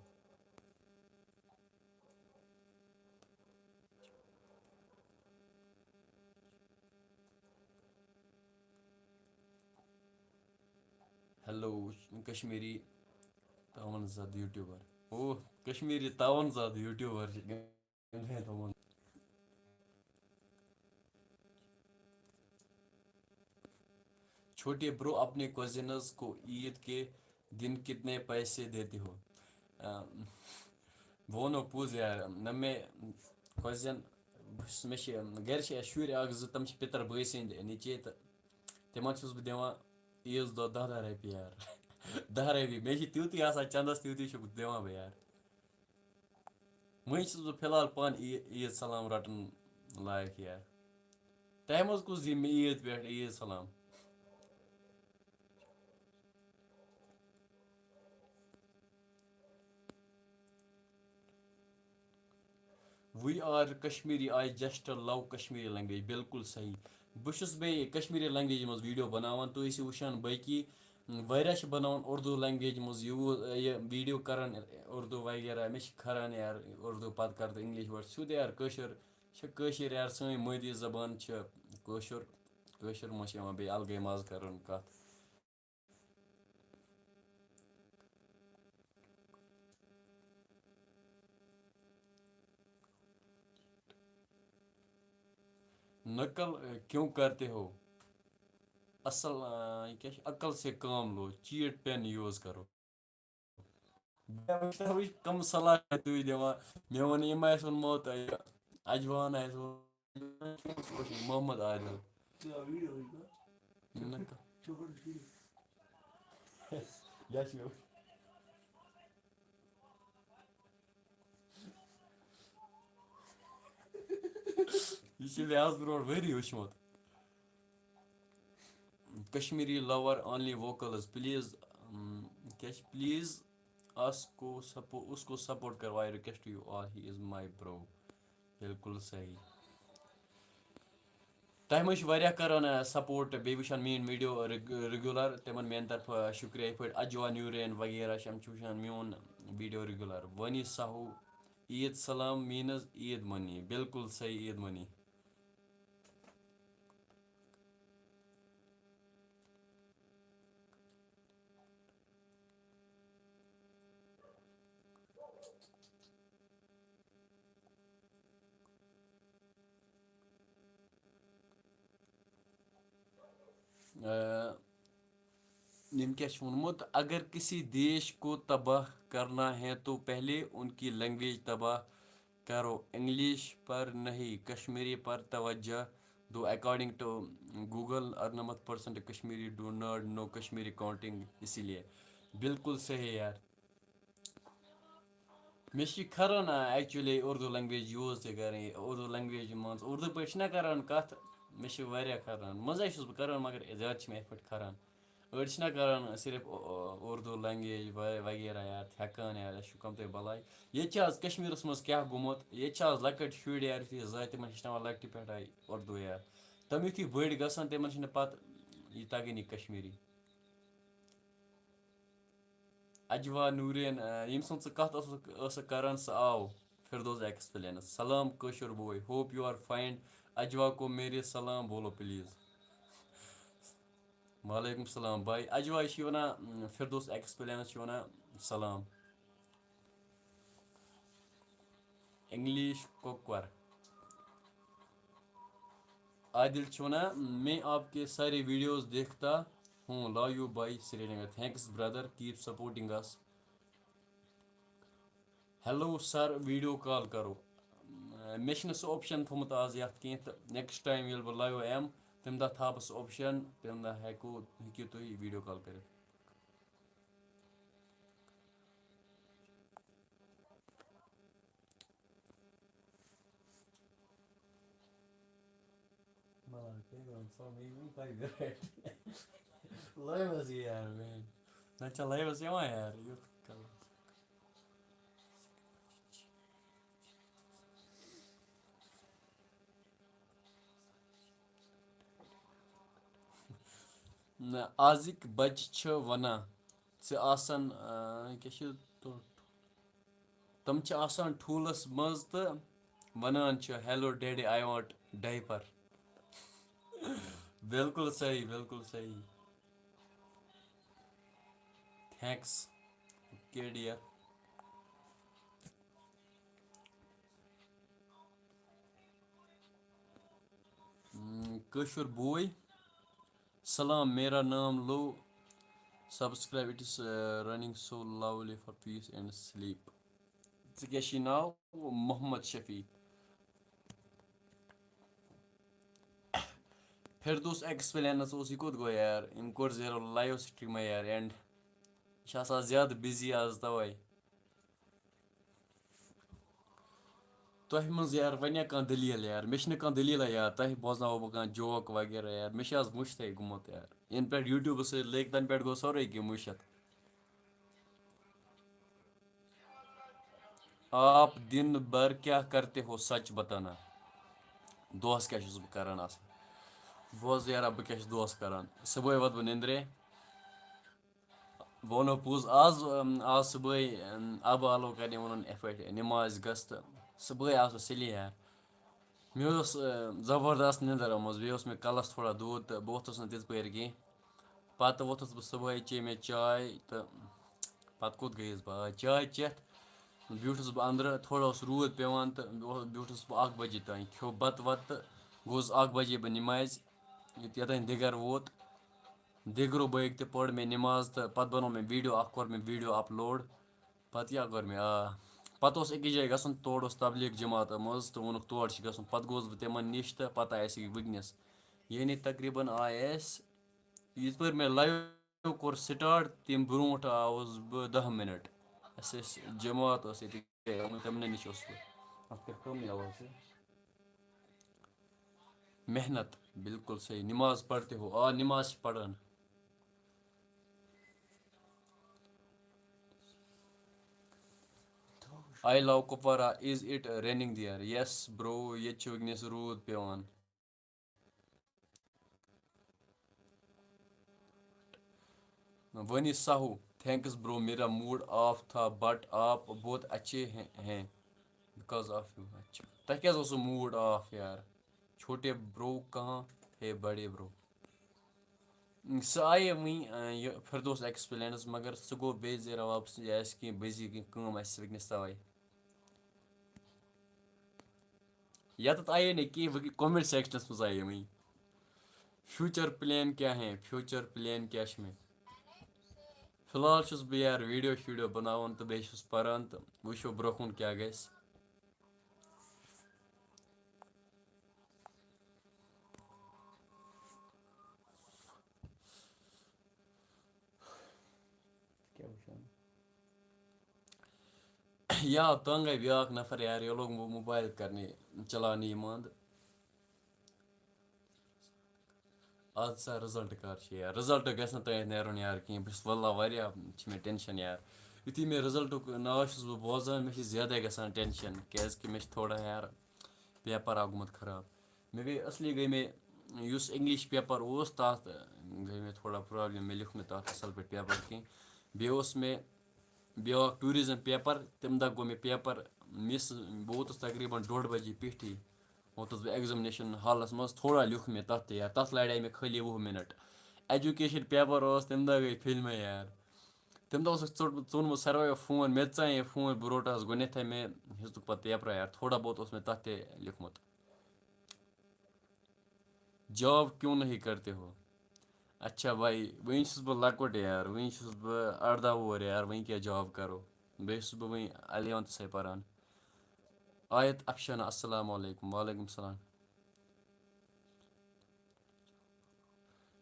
ہیلو کشمیٖری تاوَن زد یوٗٹیوٗبر۔ او، کشمیٖری تاوَن زد یوٗٹیوٗبر چھِ گٔمٕتۍ تِمَن۔ چھوٹے برو، اپنے کزنز کو عید کے دن کتنے پیسے دیتے ہو؟ آ، بہٕ وَنو پوٚز یار، نہ مےٚ کزن، بہٕ چھُس، مےٚ چھِ گرِ چھِ اَسہِ شُرۍ اکھ زٕ، تِم چھِ پِتٕر بٲے سٕنٛدۍ نیٚچے تہٕ تِمن چھُس بہٕ دِوان عیٖذ دۄہ دَہ دَہ رۄپیہِ یار۔ دَہ رۄپیہِ، مےٚ چھِ تیُتُے آسان چندس، تیُتُے چھُس بہٕ دِوان بہٕ یار۔ وۄنۍ چھُس بہٕ فی الحال پانہٕ عی-، عیٖد سلام رَٹُن لایق یار۔ تۄہہِ منٛز کُس دِیہِ مےٚ عیٖد پٮ۪ٹھ عیٖد سلام؟ We are Kashmiri, I just love Kashmiri language. بالکل صحیح۔ بہٕ چھُس بیٚیہِ کشمیٖری لینگویج منٛز ویٖڈیو بناوان، تُہۍ ٲسِو وٕچھان باقی واریاہ چھِ بَناوان اُردو لینگویج منٛز یوٗ-، یہِ ویٖڈیو کَران اُردو وغیرہ۔ مےٚ چھِ کھَران یار اُردو، پَتہٕ کَرٕ تہٕ اِنٛگلِش وٲڈ سیوٚد یار۔ کٲشُر چھِ کٲشِر یار، سٲنۍ مٲدی زبان چھِ کٲشُر۔ کٲشُر منٛز چھِ یِوان بیٚیہِ اَلگٕے مَزٕ کَرُن کَتھ۔ نقل، اے، کیوں کرتے ہو؟ اصل، آ، یہِ کیٛاہ چھِ؟ عقل سے کام لو، چیٹ پین یوٗز کرو۔ بہٕ وٕچھِ، وٕچھ کم صلاح تُہۍ دِوان۔ مےٚ ووٚن، یِم آسہِ ووٚنمُت، یہِ اجوان آسہِ ووٚنمُت، محمد عادل۔ نہ۔ یا چھِ مےٚ وٕچھ۔ یہِ چھُ مےٚ آز برونٛٹھ ؤری وٕچھمُت۔ Kashmiri lover only vocals, please، اۭں، کیٛاہ چھِ؟ Please اس کو سپو-، اس کو سپورٹ کرو، I request you all, he is my bro۔ بالکل صحیح۔ تۄہہِ منٛز چھِ واریاہ کران، آ، سپورٹ، بیٚیہِ وٕچھان میٲنۍ ویٖڈیو رِگ-، ریگیولر، تِمن میانہِ طرفہٕ شُکریہ۔ یِتھ پٲٹھۍ اجوا نیورین وغیرہ چھِ، یِم چھِ وٕچھان میون ویٖڈیو ریگیولر۔ وانی ساہو، عید سلام means عید منی۔ بالکل صحیح، عید منی۔ آ، یِم کیٛاہ چھِ ووٚنمُت، اگر کسی دیش کو تباہ کرنا ہے تو پہلے ان کی لینگویج تباہ کرو، انگلش پر نہیں، کشمیری پر توجہ دو۔ According to Google, ارنمتھ percent Kashmiri do not know Kashmiri counting، اسی لیے۔ بالکل صحیح یار۔ مےٚ چھِ کھران، آ، actually اردو لینگویج یوٗز تہِ کَرٕنۍ، اردو لینگویج منٛز، اردو پٲٹھۍ چھِنہ کَران کَتھ، مےٚ چھِ واریاہ کھران، منٛزَے چھُس بہٕ کَران، مگر زیادٕ چھِ مےٚ یِتھ پٲٹھۍ کھران۔ أڑۍ چھِنہ کَران صرف او-، او-، اردو لینگویج وَ-، وغیرہ یار، تھٮ۪کان یار، اَسہِ چھُ کَم تۄہہِ بَلاے۔ ییٚتہِ چھِ آز کشمیٖرَس منٛز کیٛاہ گوٚمُت، ییٚتہِ چھِ آز لۄکٕٹۍ شُرۍ یار، یُتھُے زاے تِمَن ہیٚچھناوان لۄکٹہِ پٮ۪ٹھَے اردو یار، تِم یُتھُے بٔڑۍ گژھان تِمَن چھِنہٕ پَتہٕ یہِ تَگٲنی کشمیٖری۔ اجوا نورین، آ، ییٚمۍ سُنٛد ژٕ کَتھ ٲسٕکھ، ٲسٕکھ کران، سُہ آو۔ فردوس ایکسپلینس۔ سلام کٲشُر بوے، hope you are fine۔ اجوا کو میرے سلام بولو please۔ وعلیکم السلام بھائی۔ اجوا چھِ وَنان، فردوس ایکسپلینس چھِ وَنان سلام۔ انگلش کۄکر۔ عادل چھُ وَنان، میں آپ کے سارے ویڈیوز دیکھتا ہوں، love you bhai Srinagar، thanks brother, keep supporting us۔ Hello sir, video call کرو۔ مےٚ چھُنہٕ سُہ option تھوٚمُت آز یَتھ کینٛہہ، تہٕ next time ییٚلہِ بہٕ live یِمہٕ، تَمہِ دۄہ تھاوٕ بہٕ سُہ option، تَمہِ دۄہ ہٮ۪کو، ہیٚکِو تُہۍ video call کٔرِتھ۔ مطلب، کیٛاہ گوٚو؟ سۄ مےٚ یی وُنہِ پَے گٲڑۍ۔ لٲیوَس یہِ یار، مین۔ نَتہٕ چھا لٲیوَس یِوان یار، یُتھ کَلَس۔ نہ، آزٕکۍ بَچہٕ چھِ وَنان، ژٕ آسَن، آ، کیٛاہ چھِ تو-، تِم چھِ آسان ٹھوٗلَس منٛز تہٕ وَنان چھِ، "Hello daddy, I want diaper۔" بالکل صحیح، بالکل صحیح۔ Thanks. Okay, dear. کٲشُر بوے. سلام، میرا نام لو. Subscribe, it is running so lovely for peace and sleep. ژٕ کیٛاہ چھُے ناو؟ محمد شفیع. فردوس ایکسپلینس اوس، یہِ کوٚت گوٚو یار؟ أمۍ کوٚر زیرو لایو سٹریٖمے یار اینڈ. یہِ چھُ آسان زیادٕ بِزی آز، تَوَے. تۄہہِ منٛز یار وَنیا کانٛہہ دٔلیٖل یار؟ مےٚ چھِنہٕ کانٛہہ دٔلیٖلہ یار. تۄہہِ بوزناوو بہٕ کانٛہہ جوک وغیرہ یار؟ مےٚ چھِ آز مٔشتھٕے گوٚمُت یار. یَنہٕ پٮ۪ٹھ یوٗٹیوٗبَس سۭتۍ لٔگۍ، تَنہٕ پٮ۪ٹھ گوٚو سورُے کینٛہہ مٔشِتھ. آپ دن بھر کیا کرتے ہو، سچ بتانا؟ دۄہس کیٛاہ چھُس بہٕ کران آسان؟ بوز یارا، بہٕ کیٛاہ چھُس دۄہس کران؟ صُبحٲے وۄتھٕ بہٕ نِندرے، بہٕ وَنو پوٚز، آز، آز صُبحٲے، اَبہٕ آلو کَرنہِ ووٚنُن یِتھ پٲٹھۍ، نٮ۪مازِ گژھ تہٕ صُبحٲے آسو سُلے یار. مےٚ اوس، زبردست نِندٕر آمٕژ، بیٚیہِ اوس مےٚ کَلَس تھوڑا دود تہٕ بہٕ ووٚتھُس نہٕ تِتھ پٲٹھۍ کینٛہہ. پَتہٕ ووٚتھُس بہٕ صُبحٲے، چے مےٚ چاے تہٕ پَتہٕ کوٚت گٔیَس بہٕ؟ آ، چاے چٮ۪تھ بیوٗٹھُس بہٕ أنٛدرٕ، تھوڑا اوس روٗد پٮ۪وان تہٕ بیوٗ-، بیوٗٹھُس بہٕ اَکھ بَجے تام، کھیوٚو بَتہٕ وَتہٕ تہٕ گوٚوُس اَکھ بَجے بہٕ نٮ۪مازِ، یوٚت-، یوٚتانۍ دِگر ووت. دِگرو بٲگۍ تہِ پٔر مےٚ نٮ۪ماز تہٕ پَتہٕ بَنوو مےٚ ویٖڈیو اَکھ، کوٚر مےٚ ویٖڈیو اَپلوڈ. پَتہٕ کیٛاہ کوٚر مےٚ؟ آ، پَتہٕ اوس أکِس جایہِ گژھُن، تورٕ اوس تبلیغ جماعت منٛز تہٕ ووٚنُکھ تور چھِ گژھُن۔ پَتہٕ گوس بہٕ تِمَن نِش تہٕ پَتہٕ آیَس یہِ وٕنکیٚنَس۔ یعنی تقریٖباً آے اَسہِ، یِتھ پٲٹھۍ مےٚ لایِو کوٚر سٹارٹ، تَمہِ برونٛٹھ آوُس بہٕ دَہ مِنَٹ۔ اَسہِ ٲسۍ جماعت ٲس ییٚتہِ، تِمنٕے نِش اوسُس بہٕ۔ اَتھ کَر کَمٕے آواز چھِ۔ محنت، بالکل صحیح۔ نماز پڑھتے ہو؟ آ، نماز چھِ پران۔ I love Kupwara. Is it raining there? Yes, bro. ییٚتہِ چھُ وٕنکیٚنَس روٗد پٮ۪وان۔ وانی ساہو، thanks bro, میرا موڈ آف تھا، but آپ بہت اچھے ہیں، ہیں، because of you. اچھا، تۄہہِ کیٛازِ اوسوٕ موڈ آف یار؟ چھوٹے برو کہاں ہے بڑے برو؟ سُہ آیے وٕنۍ، اَ، یہِ فردوس ایکسپلینس، مگر سُہ گوٚو بیٚیہِ زیرا واپس، یہِ آسہِ کینٛہہ بِزی، کینٛہہ کٲم آسہِ وٕنکیٚنَس تَوَے۔ یَتَتھ آیے نہٕ کینٛہہ، وۄنۍ کامنٹ سیکشنَس منٛز آیے وٕنۍ۔ فیوٗچر پلین کیٛاہ ہے؟ فیوٗچر پلین کیٛاہ چھُ مےٚ؟ فی الحال چھُس بہٕ یار ویٖڈیو شیٖڈیو بَناوان تہٕ بیٚیہِ چھُس پَران تہٕ وٕچھو برٛونٛہہ کُن کیٛاہ گژھِ۔ کیٛاہ وٕچھان؟ یا تنگ آیہِ بیٛاکھ نفر یار، یہِ لوگ مو-، موبایل کرنہِ، چلاونہِ یہِ منٛد۔ آز سا رِزلٹ کر چھُ یار؟ رِزلٹ گژھِ نہٕ تۄہہِ نیرُن یار کِہیٖنۍ۔ بہٕ چھُس واللہ واریاہ چھِ مےٚ ٹینشن یار۔ یُتھُے مےٚ رِزلٹُک ناو چھُس بہٕ بوزان، مےٚ چھِ زیادَے گژھان ٹینشن، کیٛازِ کہِ مےٚ چھِ تھوڑا یار پیپر اکھ گوٚمُت خراب۔ مےٚ گٔے اصلی گٔے مےٚ یُس انگلش پیپر اوس، تَتھ گٔے مےٚ تھوڑا پرابلم، مےٚ لیوٚکھ نہٕ تَتھ اصل پٲٹھۍ پیپر کینٛہہ۔ بیٚیہِ اوس مےٚ بیٛاکھ ٹوٗرِزٕم پیپر، تَمہِ دۄہ گوٚو مےٚ پیپر مِس۔ بہٕ ووتُس تقریٖباً ڈوٚڈ بجے پیٚٹھی، ووتُس بہٕ ایگزامنیشن ہالس منٛز، تھوڑا لیوٚکھ مےٚ تَتھ تہِ یار، تَتھ لڑے مےٚ خٲلی وُہ مِنٹ۔ ایجوکیشن پیپر اوس، تَمہِ دۄہ گٔے فِلمے یار۔ تَمہِ دۄہ اوسُکھ ژوٚٹ-، ژوٚنمُت سرویو فون، مےٚ تہِ ژاے یہِ فون، بہٕ روٚٹہَس گۄڈٕنٮ۪تھٕے، مےٚ ہیوٚتُکھ پَتہٕ پیپرا یار، تھوڑا بہت اوس مےٚ تَتھ تہِ لیوٚکھمُت۔ جاب کیوں نہیں کرتے ہو؟ اچھا بھائی، وٕنہِ چھُس بہٕ لۄکُٹ یار، وٕنہِ چھُس بہٕ اَرداہ وُہُر یار، وٕنہِ کیٛاہ جاب کَرو؟ بیٚیہِ چھُس بہٕ وٕنہِ الیونتھسٕے پَران۔ آیت افشانہ، السلام علیکم۔ وعلیکم السلام۔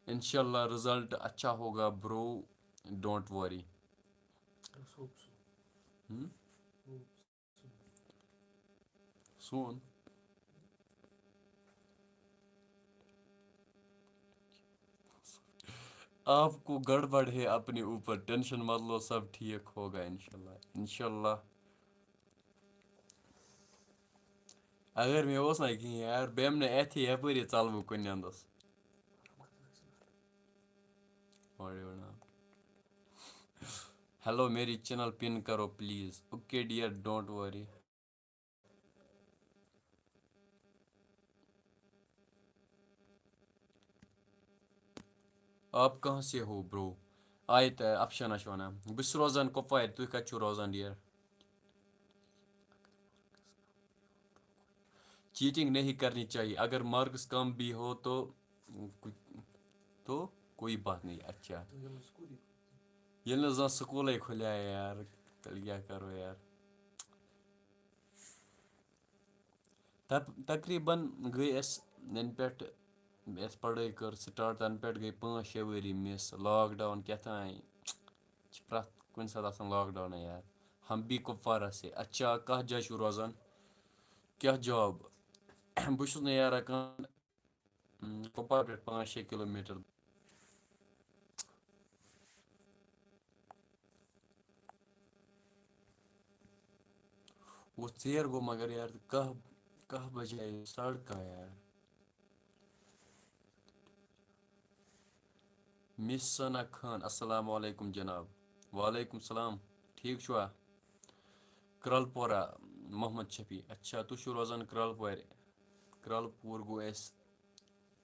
انشاءاللہ رزلٹ اچھا ہوگا برو، don't worry. Let's hope so. Hum? Hope so. سون۔ آپ کو گڑبڑ ہے اپنے اوپر، ٹینشن مت لو، سب ٹھیک ہوگا انشاءاللہ، انشاءاللہ۔ اگر مےٚ اوس نہ کِہیٖنۍ یار، بہٕ ہٮ۪مہٕ نہٕ اَتھِ یَپٲرۍ یہِ ژَلہٕ بہٕ کُنہِ اَندَس۔ اورٕ یورٕ نہ۔ ہیلو، میری چینل پِن کرو please. Okay dear, don't worry. آپ کہاں سے ہو برو؟ آیت، افشانہ چھُ وَنان، بہٕ چھُس روزان کۄپوارِ، تُہۍ کَتہِ چھِو روزان، ڈیئر؟ چیٹنگ نہیں کرنی چاہیے، اگر مارکس کم بھی ہو تو، تو کوئی بات نہیں۔ اچھا، ییٚلہِ نہٕ زانٛہہ سکوٗلٕے کھُلیو یار، تیٚلہِ کیٛاہ کَرو یار؟ تَپ-، تقریٖباً گٔے اَسہِ، یَنہٕ پٮ۪ٹھ اَسہِ پَڑٲے کٔر سٹارٹ، تَنہٕ پٮ۪ٹھ گٔے پانٛژھ شےٚ ؤری مِس، لاک ڈاوُن کیٛاہ تام چھِ پرٛٮ۪تھ کُنہِ ساتہٕ آسان لاک ڈاوُنٕے یار۔ ہم بھی کُپوارہ سے۔ اچھا، کَتھ جایہِ چھُو روزان؟ کیٛاہ جاب؟ بہٕ چھُس نہٕ یارا کانٛہہ، اۭں، کُپوارہ پٮ۪ٹھ پانٛژھ شےٚ کِلوٗ میٖٹر۔ وۄنۍ ژیر گوٚو مگر یار، کاہ، کاہ بجے، ساڑٕ کاہ یار۔ مِس ثنا خان، السلام علیکم جناب۔ وعلیکم السلام، ٹھیٖک چھُوا؟ کرٛالہٕ پورہ، محمد شفیع۔ اچھا، تُہۍ چھِو روزان کرٛالہٕ پورِ؟ کرٛالہٕ پوٗر گوٚو اَسہِ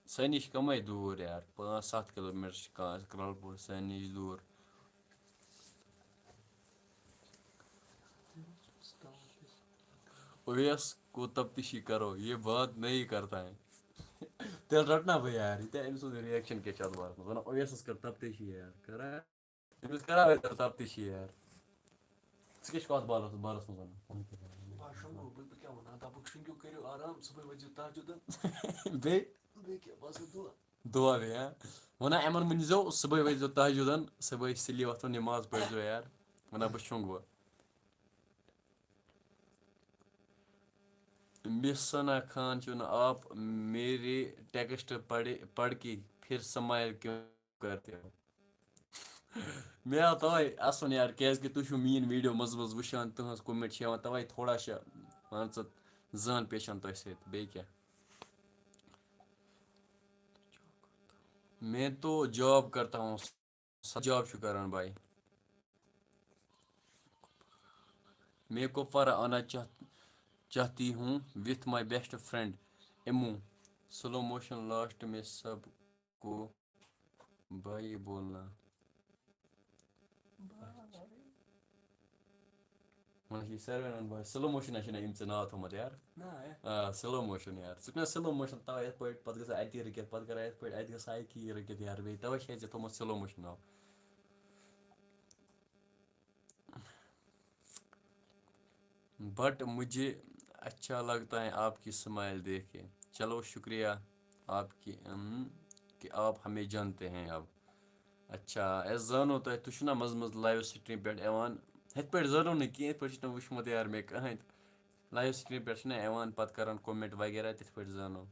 سانہِ نِش کَمٕے دوٗر یار، پانٛژھ ستھ کِلوٗ میٖٹر چھِ کانٛہہ کرٛالہٕ پوٗر سانہِ نِش دوٗر۔ اویس کو تفتیشی کرو، یہ بات نہیں کرتا ہے۔ تیٚلہِ رَٹہٕ نا بہٕ یار، یہِ تہِ أمۍ سُنٛد رِیَکشَن کیٛاہ چھُ اَتھ بارَس منٛز؟ وَنان اویسَس کٔر تفتیشی یار، کَران۔ أمِس کَران أسۍ تفتیشی یار۔ ژٕ کیٛاہ چھُکھ اَتھ بارَس، بارَس منٛز وَنان؟ بہٕ ہا شۄنٛگہٕ، بہٕ، بہٕ کیٛاہ وَنہٕ؟ دَپُکھ شۄنٛگِو، کٔرِو آرام، صُبحٲے ؤتھۍزیو تہجُدَن۔ بیٚیہِ؟ بیٚیہِ کیٛاہ؟ بَس دُعا۔ دُعا بیٚیہِ، ہا؟ وَنان یِمَن ؤنۍزیو، صُبحٲے ؤتھۍزیو تہجُدَن، صُبحٲے سُلی وۄتھو، نٮ۪ماز پٔرۍزیو یار۔ وَنان بہٕ شۄنٛگہٕ وۄنۍ۔ مِس ثنا خان چھُ وَنان، آپ میرے ٹیکسٹ پڑھے، پڑھ کے پھر سمائل کیوں کرتے ہو؟ مےٚ آو تَوَے اَسُن یار، کیٛازِکہِ تُہۍ چھِو میٛٲنۍ ویٖڈیو منٛزٕ منٛزٕ وٕچھان، تُہٕنٛز کومٮ۪نٛٹ چھِ یِوان، تَوَے تھوڑا چھِ، مان ژٕ، زان پیچھان تۄہہِ سۭتۍ، بیٚیہِ کیٛاہ۔ میں تو جاب کرتا ہوں، سا جاب چھُ کران بھائی۔ میں کپوارہ آنا چاہ-، چاہتی ہوں with my best friend امو۔ سلو موشن لاسٹ میں سب کو بھائی بولنا۔ وَنان چھِ یہِ ساروِیَن وَنان بہٕ، سلو موشن چھُنہ أمۍ ژےٚ ناو تھوٚومُت یار۔ نہ، ہے۔ آ، سلو موشن یار۔ ژٕ چھُکھ نہ سلو موشن تھاوان یِتھ پٲٹھۍ، پَتہٕ گژھان اَتی رُکِتھ، پَتہٕ کران یِتھ پٲٹھۍ، اَتہِ گژھان اَکی رُکِتھ یار۔ بیٚیہِ تَوَے چھِ اَسہِ ژےٚ تھوٚومُت سلو موشن ناو۔ But مجھے اچھا لگتا ہے آپ کی smile دیکھ کے۔ چلو، شکریہ آپ کی، ام، کہ آپ ہمیں جانتے ہیں اب۔ اچھا، اَسہِ زانو تۄہہِ، تُہۍ چھِو نہ منٛزٕ منٛزٕ live stream پٮ۪ٹھ یِوان۔ ہُتھ پٲٹھۍ زانو نہٕ کینٛہہ، یِتھ پٲٹھۍ چھُنہٕ وٕچھمُت یار مےٚ کٕہٕنۍ تہِ۔ Live stream پٮ۪ٹھ چھِنہ یِوان، پَتہٕ کَران comment وغیرہ، تِتھ پٲٹھۍ زانو۔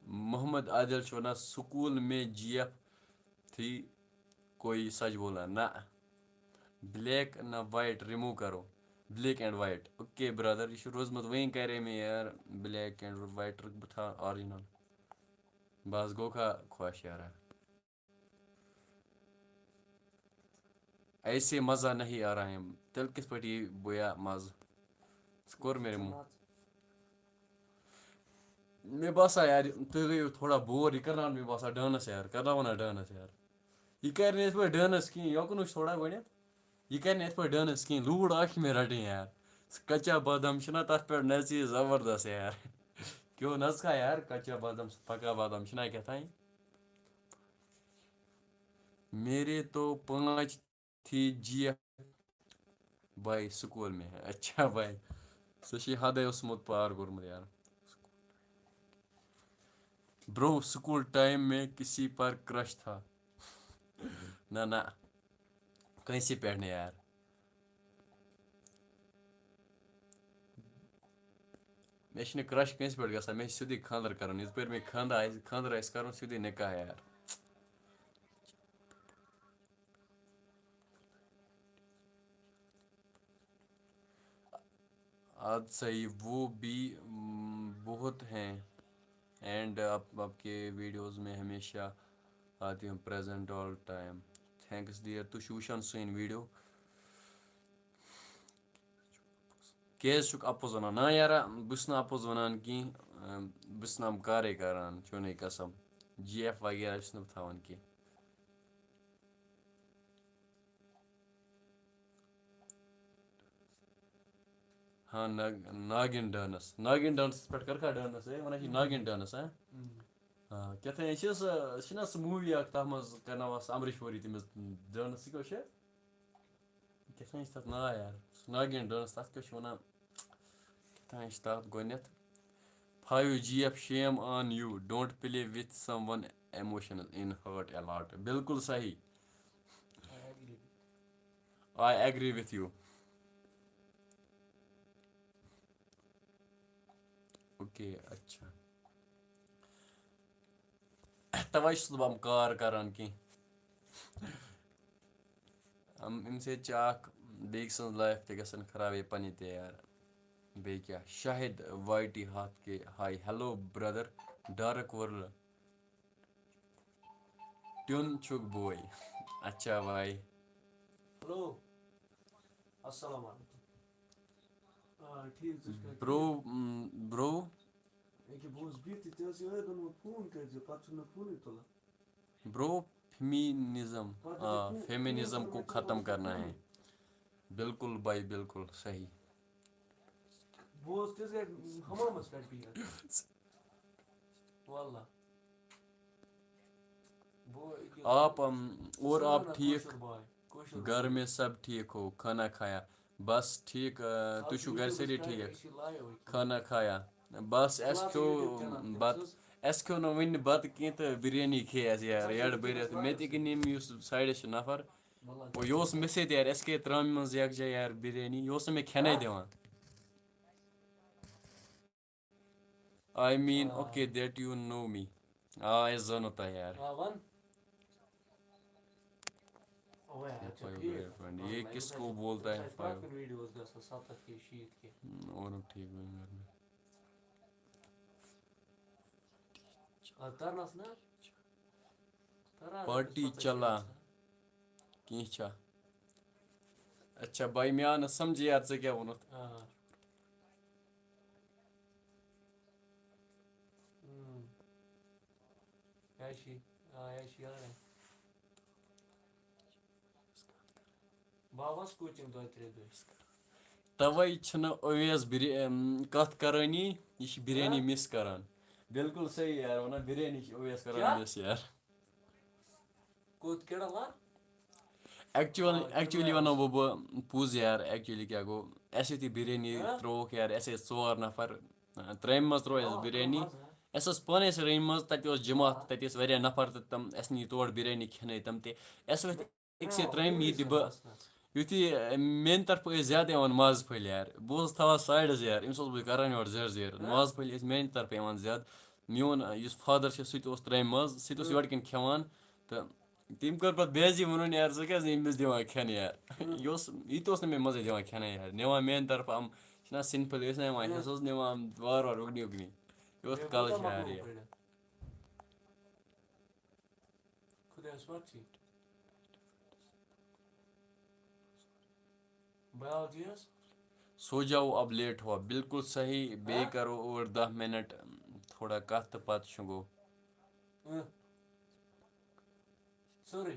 محمد عادل چھُ وَنان، سکوٗل میں جی ایف تھی کوئی سچ بولا؟ نہ۔ Black نہ white remove کرو۔ Black and white۔ Okay brother، یہِ چھُ روٗزمُت، وۄنۍ کرے مےٚ یار black and white، بہٕ تھاو original۔ بس گوٚو کھا خۄش یارا۔ ایسے مزہ نہیں آ رہا ہے۔ تیٚلہِ کِتھ پٲٹھۍ یی بویا مزٕ؟ سُہ کوٚر مےٚ remove۔ مےٚ باسان یار، تُہۍ گٔیِو تھوڑا bore۔ یہِ کرناوَن مےٚ باسان dance یار، کرناوَن نا dance یار۔ یہِ کرِ نہٕ یِتھ پٲٹھۍ dance کِہیٖنۍ، یوکُن وٕچھ تھوڑا گۄڈٕنٮ۪تھ۔ یہِ کرِ نہٕ یِتھ پٲٹھۍ dance کِہیٖنۍ، لوٗر اَکھ چھِ مےٚ رَٹٕنۍ یار۔ سُہ کچا بادام چھُنہ، تَتھ پٮ۪ٹھ نژِ یہِ زبردست یار۔ کیوں نژکھا یار، کچا بادام، سُہ پکا بادام چھُنہ کیٛاہ تام۔ میرے تو پانچ تھی جی ایف بھائی سکول میں ہے۔ اچھا بھائی، سُہ چھُ حدے اوسمُت پار کوٚرمُت یار۔ Bro، school time میں کسی پر crush تھا؟ نہ نہ، کٲنٛسہِ پٮ۪ٹھ نہٕ یار۔ مےٚ چھُنہٕ crush کٲنٛسہِ پٮ۪ٹھ گژھان، مےٚ چھُ سیوٚدُے خانٛدر کرُن۔ یِتھ پٲٹھۍ مےٚ خانٛدر آسہِ، خانٛدر آسہِ کرُن، سیوٚدُے نکاح یار۔ آج صحیح، وہ بھی، م، بہت ہیں۔ And آپ، آپ کے ویڈیوز میں ہمیشہ آتی ہوں، present all time۔ Thanks dear، تُہۍ چھِو وٕچھان سٲنۍ ویڈیو۔ کیٛازِ چھُکھ اَپُز وَنان؟ نہ یارا، بہٕ چھُس نہٕ اَپُز وَنان کینٛہہ، اَم، بہٕ چھُس نہٕ یِم کارے کران، چونٕے قسم۔ جی ایف وغیرہ چھُس نہٕ بہٕ تھاوان کینٛہہ۔ ہاں، ناگ-، ناگِن ڈانس، ناگِن ڈانسس پٮ۪ٹھ کٔرکھا ڈانس؟ اے، وَنان چھِ ناگِن ڈانس، ہاں؟ ہم۔ آ، کیٛاہ تام چھِ سۄ، چھِنہ سۄ موٗوی اَکھ، تَتھ منٛز کَرناوان سۄ امریش پوٗری تٔمِس ڈانس، سُہ کیٛاہ چھِ؟ کیٛاہ تام چھِ تَتھ ناو یار، سُہ ناگِن ڈانس، تَتھ کیٛاہ چھِ وَنان؟ کیٛاہ تام چھِ تَتھ گۄڈٕنٮ۪تھ، Five G F, shame on you, don't play with someone emotions in hurt a lot. بِلکُل صحیح۔ I agree with you. Okay, اچھا۔ توے چھُس نہٕ بہٕ یِم کار کران کینٛہہ۔ یِم، اَمہِ سۭتۍ چھِ اکھ بیٚکہِ سٕنٛز life تہِ گژھان خراب، یہِ پنٕنۍ تہِ یار۔ بیٚیہِ کیٛاہ؟ شاہد واے ٹی ہتھ کے، hi, hello brother, dark world. ٹیوٚن چھُکھ بوے۔ اچھا بھائی۔ ہیلو۔ السلام علیکم۔ آ، ٹھیٖک، ژٕ چھُکھا ٹھیٖک؟ برو، م، برو۔ ییٚکیٛاہ بہٕ اوسُس بِہِتھ تہٕ ژےٚ ٲسٕے أتھۍ دوٚپمُت فون کٔرۍزِ، پَتہٕ چھُکھ نہٕ فونٕے تُلان۔ برو، فیمینزم، پَتہٕ آ، ییٚلہِ فون، فیمینزم فون کو کوٚر، ختم پَتہٕ کرنا ہے۔ بِلکُل بھائی، بِلکُل صحیح۔ بہٕ اوسُس تِژھ گرِ حمامَس پٮ۪ٹھ بِہِتھ۔ واللہ۔ بہٕ ییٚکیٛاہ آپ، ام، اور سون آپ اکھ ٹھیٖک؟ کٲشُر باے، کٲشُر گھر باے۔ میں سب ٹھیک ہو؟ کھانا کھایا؟ بس ٹھیٖک، آ، تُہۍ چھِو گرِ سٲری ٹھیٖک؟ کھانا کھایا؟ بس اَسہِ کھیوٚو بَتہٕ، اَسہِ کھیوٚو نہٕ وٕنہِ بَتہٕ کینٛہہ تہٕ بِریانی کھے اَسہِ یارٕ، یَڈ بٔرِتھ۔ مےٚ تہِ کِنۍ یِم یُس سایڈَس چھِ نفر، یہِ اوس مےٚ سۭتۍ یارٕ، اَسہِ کھے ترٛامہِ منٛز یَکجاہ یارٕ بِریانی، یہِ اوس نہٕ مےٚ کھٮ۪نَے دِوان۔ I mean, آ۔ Okay, that you know me. آ، أسۍ زانو تۄہہِ یار۔ آ، وَن۔ اوے، اچھا، فایو ٹھیٖک۔ Girl friend. یہ کس کو بولتا ہے فایو؟ ویڈیوز گژھان ستتھ کے، شیٖتھ کے۔ ہم، اور ہم ٹھیک بن گھر میں۔ آ، ترنس نا؟ تران پارٹی پتہ چلا۔ کیٛاہ گژھان۔ کینٛہہ چھا؟ اچھا بھائی، مےٚ آو نہٕ سمجھے یار ژےٚ کیٛاہ ووٚنُتھ۔ آ۔ ہم۔ یہِ حظ چھِ، آ، یہِ حظ چھِ یارٕ۔ بابس کوچنگ دۄیہِ ترٛےٚ دۄہہِ۔ توے چھُنہٕ اویس بِری-، اَم، کتھ کرٲنی، یہِ چھِ بِریانی ہاں؟ Miss کران۔ بِلکُل صحیح یار، ونان بِریانی چھِ اویس کران کیٛاہ؟ Miss یار۔ کوٚت کیٛاہ ڈلان؟ Actual-، آ، actually ونو بہٕ، بہٕ پوٚز یار، actually کیٛاہ گوٚو، اَسہِ یُتھُے بِریانی ہاں؟ ترٛووُکھ یار، اَسہِ ٲسۍ ژور نفر، آ، ترٛامہِ منٛز ترٛوو اَسہِ آ، بِریانی۔ ترٛامہِ منٛز، ہاں۔ اَسہِ ٲس پانَے سۄ رٔنۍ مٕژ، تَتہِ اوس جماعت، تَتہِ ٲسۍ واریاہ نفر تہٕ تِم، اَسہِ نی تور بِریانی کھٮ۪نَے تِم تہِ۔ اَسہِ ؤتھۍ أکسٕے ترٛامہِ یہِ دِ بہٕ۔ یُتھُے، اَ، میٛانہِ طرفہٕ ٲسۍ زیادٕ یِوان مازٕ پھٔلۍ یار، بہٕ اوسُس تھاوان سایڈَس یار، أمِس اوسُس بہٕ کران یورٕ زیرٕ زیرٕ۔ مازٕ پھٔلۍ ٲسۍ میٛانہِ طرفہٕ یِوان زیادٕ۔ میون، یُس father چھُ، سُہ تہِ اوس ترٛامہِ منٛز، سُہ تہِ اوس یورٕ کِنۍ کھٮ۪وان۔ تہٕ تٔمۍ کٔر پَتہٕ بے عزتی، ووٚنُن، "یارٕ، ژٕ کیٛازِ نہٕ أمِس دِوان کھٮ۪نہٕ، یارٕ؟" یہِ اوس، یہِ تہِ اوس نہٕ مےٚ منٛزٕے دِوان کھٮ۪نہٕ، یارٕ۔ نِوان میٛانہِ طرفہٕ یِم، چھِنہ سِنۍ پھٔلۍ ٲسۍ نہ یِوان، أسۍ اوس نِوان وارٕ وارٕ، اُکنُے اُکنُے۔ یہِ اوس کَلہٕ شہر، یارٕ۔ خۄدایَس پَتھ چھِ۔ بایولجی حظ؟ سو جاؤ، اب لیٹ ہوا۔ بِلکُل صحیح، بیٚیہِ ہاں؟ کَرو اور دَہ مِنَٹ تھوڑا کَتھ تہٕ پَتہٕ شۄنٛگو۔ اۭں۔ سورُے۔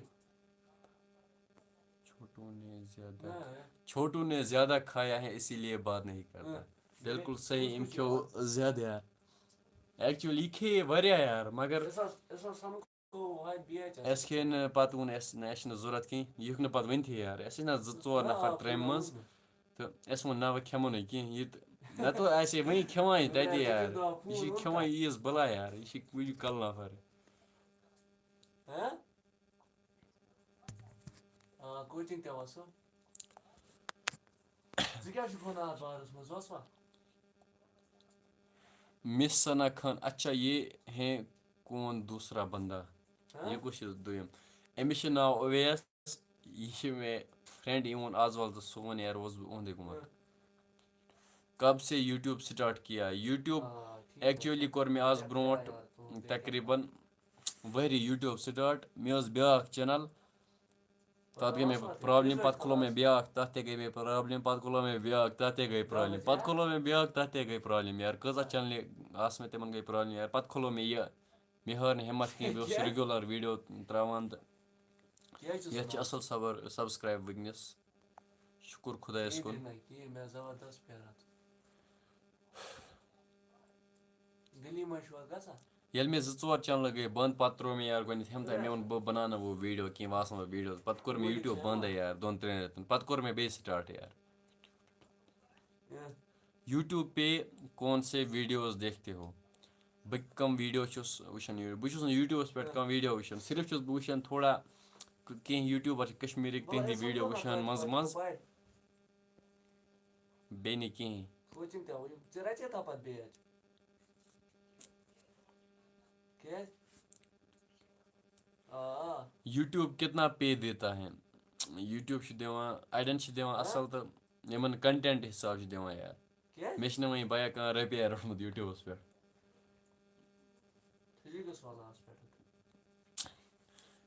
چھوٹو نے زیادہ، ہاں۔ چھوٹو نے زیادہ کھایا ہے، اسی لیے بات نہیں کرتا۔ ہاں۔ بِلکُل صحیح، أمۍ کھیوٚو زیادٕ یار۔ Actually، یہِ کھیٚیے واریاہ یار، مگر أسۍ آس-، أسۍ آس سَمکھو وۄنۍ بیٚیہِ اَتہِ۔ اَسہِ کھیٚیہِ نہٕ پَتہٕ، ووٚن اَسہِ، نہ، اَسہِ چھِنہٕ ضوٚرَتھ کِہیٖنۍ، یہِ ہیوٚک نہٕ پَتہٕ ؤنتھٕے یار، اَسہِ ٲسۍ نہ زٕ ژور آ، نفر ترٛامہِ منٛز، ووٚن مےٚ۔ تہٕ اَسہِ ووٚن، نہ، وۄنۍ کھٮ۪مو نہٕ کِہیٖنۍ، یہِ تہٕ، نَتہٕ اوس اَسہِ وۄنۍ کھٮ۪وان یہِ تَتہِ یار، یہِ چھِ کھٮ۪وان یہِ عیٖز بَلاے یار، یہِ چھِ، یہِ چھُ کَلہٕ نفر۔ ہہ؟ آ، کوچنگ تہِ وَسو۔ ژٕ کیٛاہ چھُکھ وَنان اَتھ بارَس منٛز، وَسوا؟ مِس ثنا خان، اچھا، یہ ہے کون دوسرا بندہ؟ ہاں؟ یہِ کُس چھُ دوٚیِم؟ أمِس چھُ ناو اویس، یہِ چھُ مےٚ friend، یہِ ووٚن آز وَل تہٕ سون یار اوس بہٕ اُہُنٛدُے گوٚمُت۔ ہاں۔ کب سے YouTube start کیا؟ YouTube آ، ٹھیٖک۔ Actually کوٚر مےٚ آز برونٛٹھ تقریٖباً ؤری YouTube start۔ مےٚ ٲس بیٛاکھ channel، تَتھ گٔے مےٚ problem، پَتہٕ کھُلوو مےٚ بیٛاکھ، تَتھ تہِ گٔے مےٚ problem، پَتہٕ کھُلوو مےٚ بیٛاکھ، تَتھ تہِ گٔے problem، پَتہٕ کھُلوو مےٚ بیٛاکھ، تَتھ تہِ گٔے problem یار، کۭژاہ channelہِ آسہٕ مےٚ، تِمَن گٔے problem یار، پَتہٕ کھُلوو مےٚ یہِ۔ مےٚ ہٲر نہٕ ہمت کینٛہہ، بہٕ اوسُس ریگولر ویڈیو تراوان تہٕ یتھ چھِ اصل صبر سبسکرایب وٕنکیٚنس۔ شُکُر خۄدایس کُن۔ ییٚلہِ مےٚ زٕ ژور چینلہٕ گٔے بنٛد، پتہٕ ترٛوو مےٚ یارٕ گۄڈٕنٮ۪تھ ہمتھے، مےٚ ووٚن بہٕ بناونہٕ وۄنۍ ویڈیو کینٛہہ، بہٕ آسہٕ نہٕ وۄنۍ ویڈیو، پتہٕ کوٚر مےٚ یوٗٹیوب بنٛدٕے یارٕ دۄن ترٛٮ۪ن رٮ۪تن، پتہٕ کوٚر مےٚ بیٚیہِ سٹارٹ یارٕ۔ YouTube پہ کون سے ویڈیوز دیکھتے ہو؟ بہٕ کم ویڈیو چھُس وٕچھان یوٗ-، بہٕ چھُس نہٕ یوٗٹیوبَس پٮ۪ٹھ کانٛہہ ویڈیو وٕچھان، صرف چھُس بہٕ وٕچھان تھوڑا ک-، کینٛہہ یوٗٹیوٗبَر چھِ کشمیٖرٕکۍ، تِہِنٛدِ ویڈیو وٕچھان منٛزٕ منٛزٕ، بیٚیہِ نہٕ کِہیٖنۍ۔ Coaching تہِ ہاوو، یِم ژےٚ رَچے تَپھ پَتہٕ بیچ۔ کیٛازِ؟ آ، آ۔ YouTube کتنا پے دیتا ہے؟ YouTube چھُ دِوان، اَڑٮ۪ن چھِ دِوان ہاں؟ اَصٕل تہٕ یِمَن content حساب چھُ دِوان یار۔ کیٛازِ؟ مےٚ چھِنہٕ وۄنۍ بیا کانٛہہ رۄپیہِ روٚٹمُت YouTubeَس پٮ۪ٹھ۔ ٹھیٖک اوس واللہ اَتھ پٮ۪ٹھ۔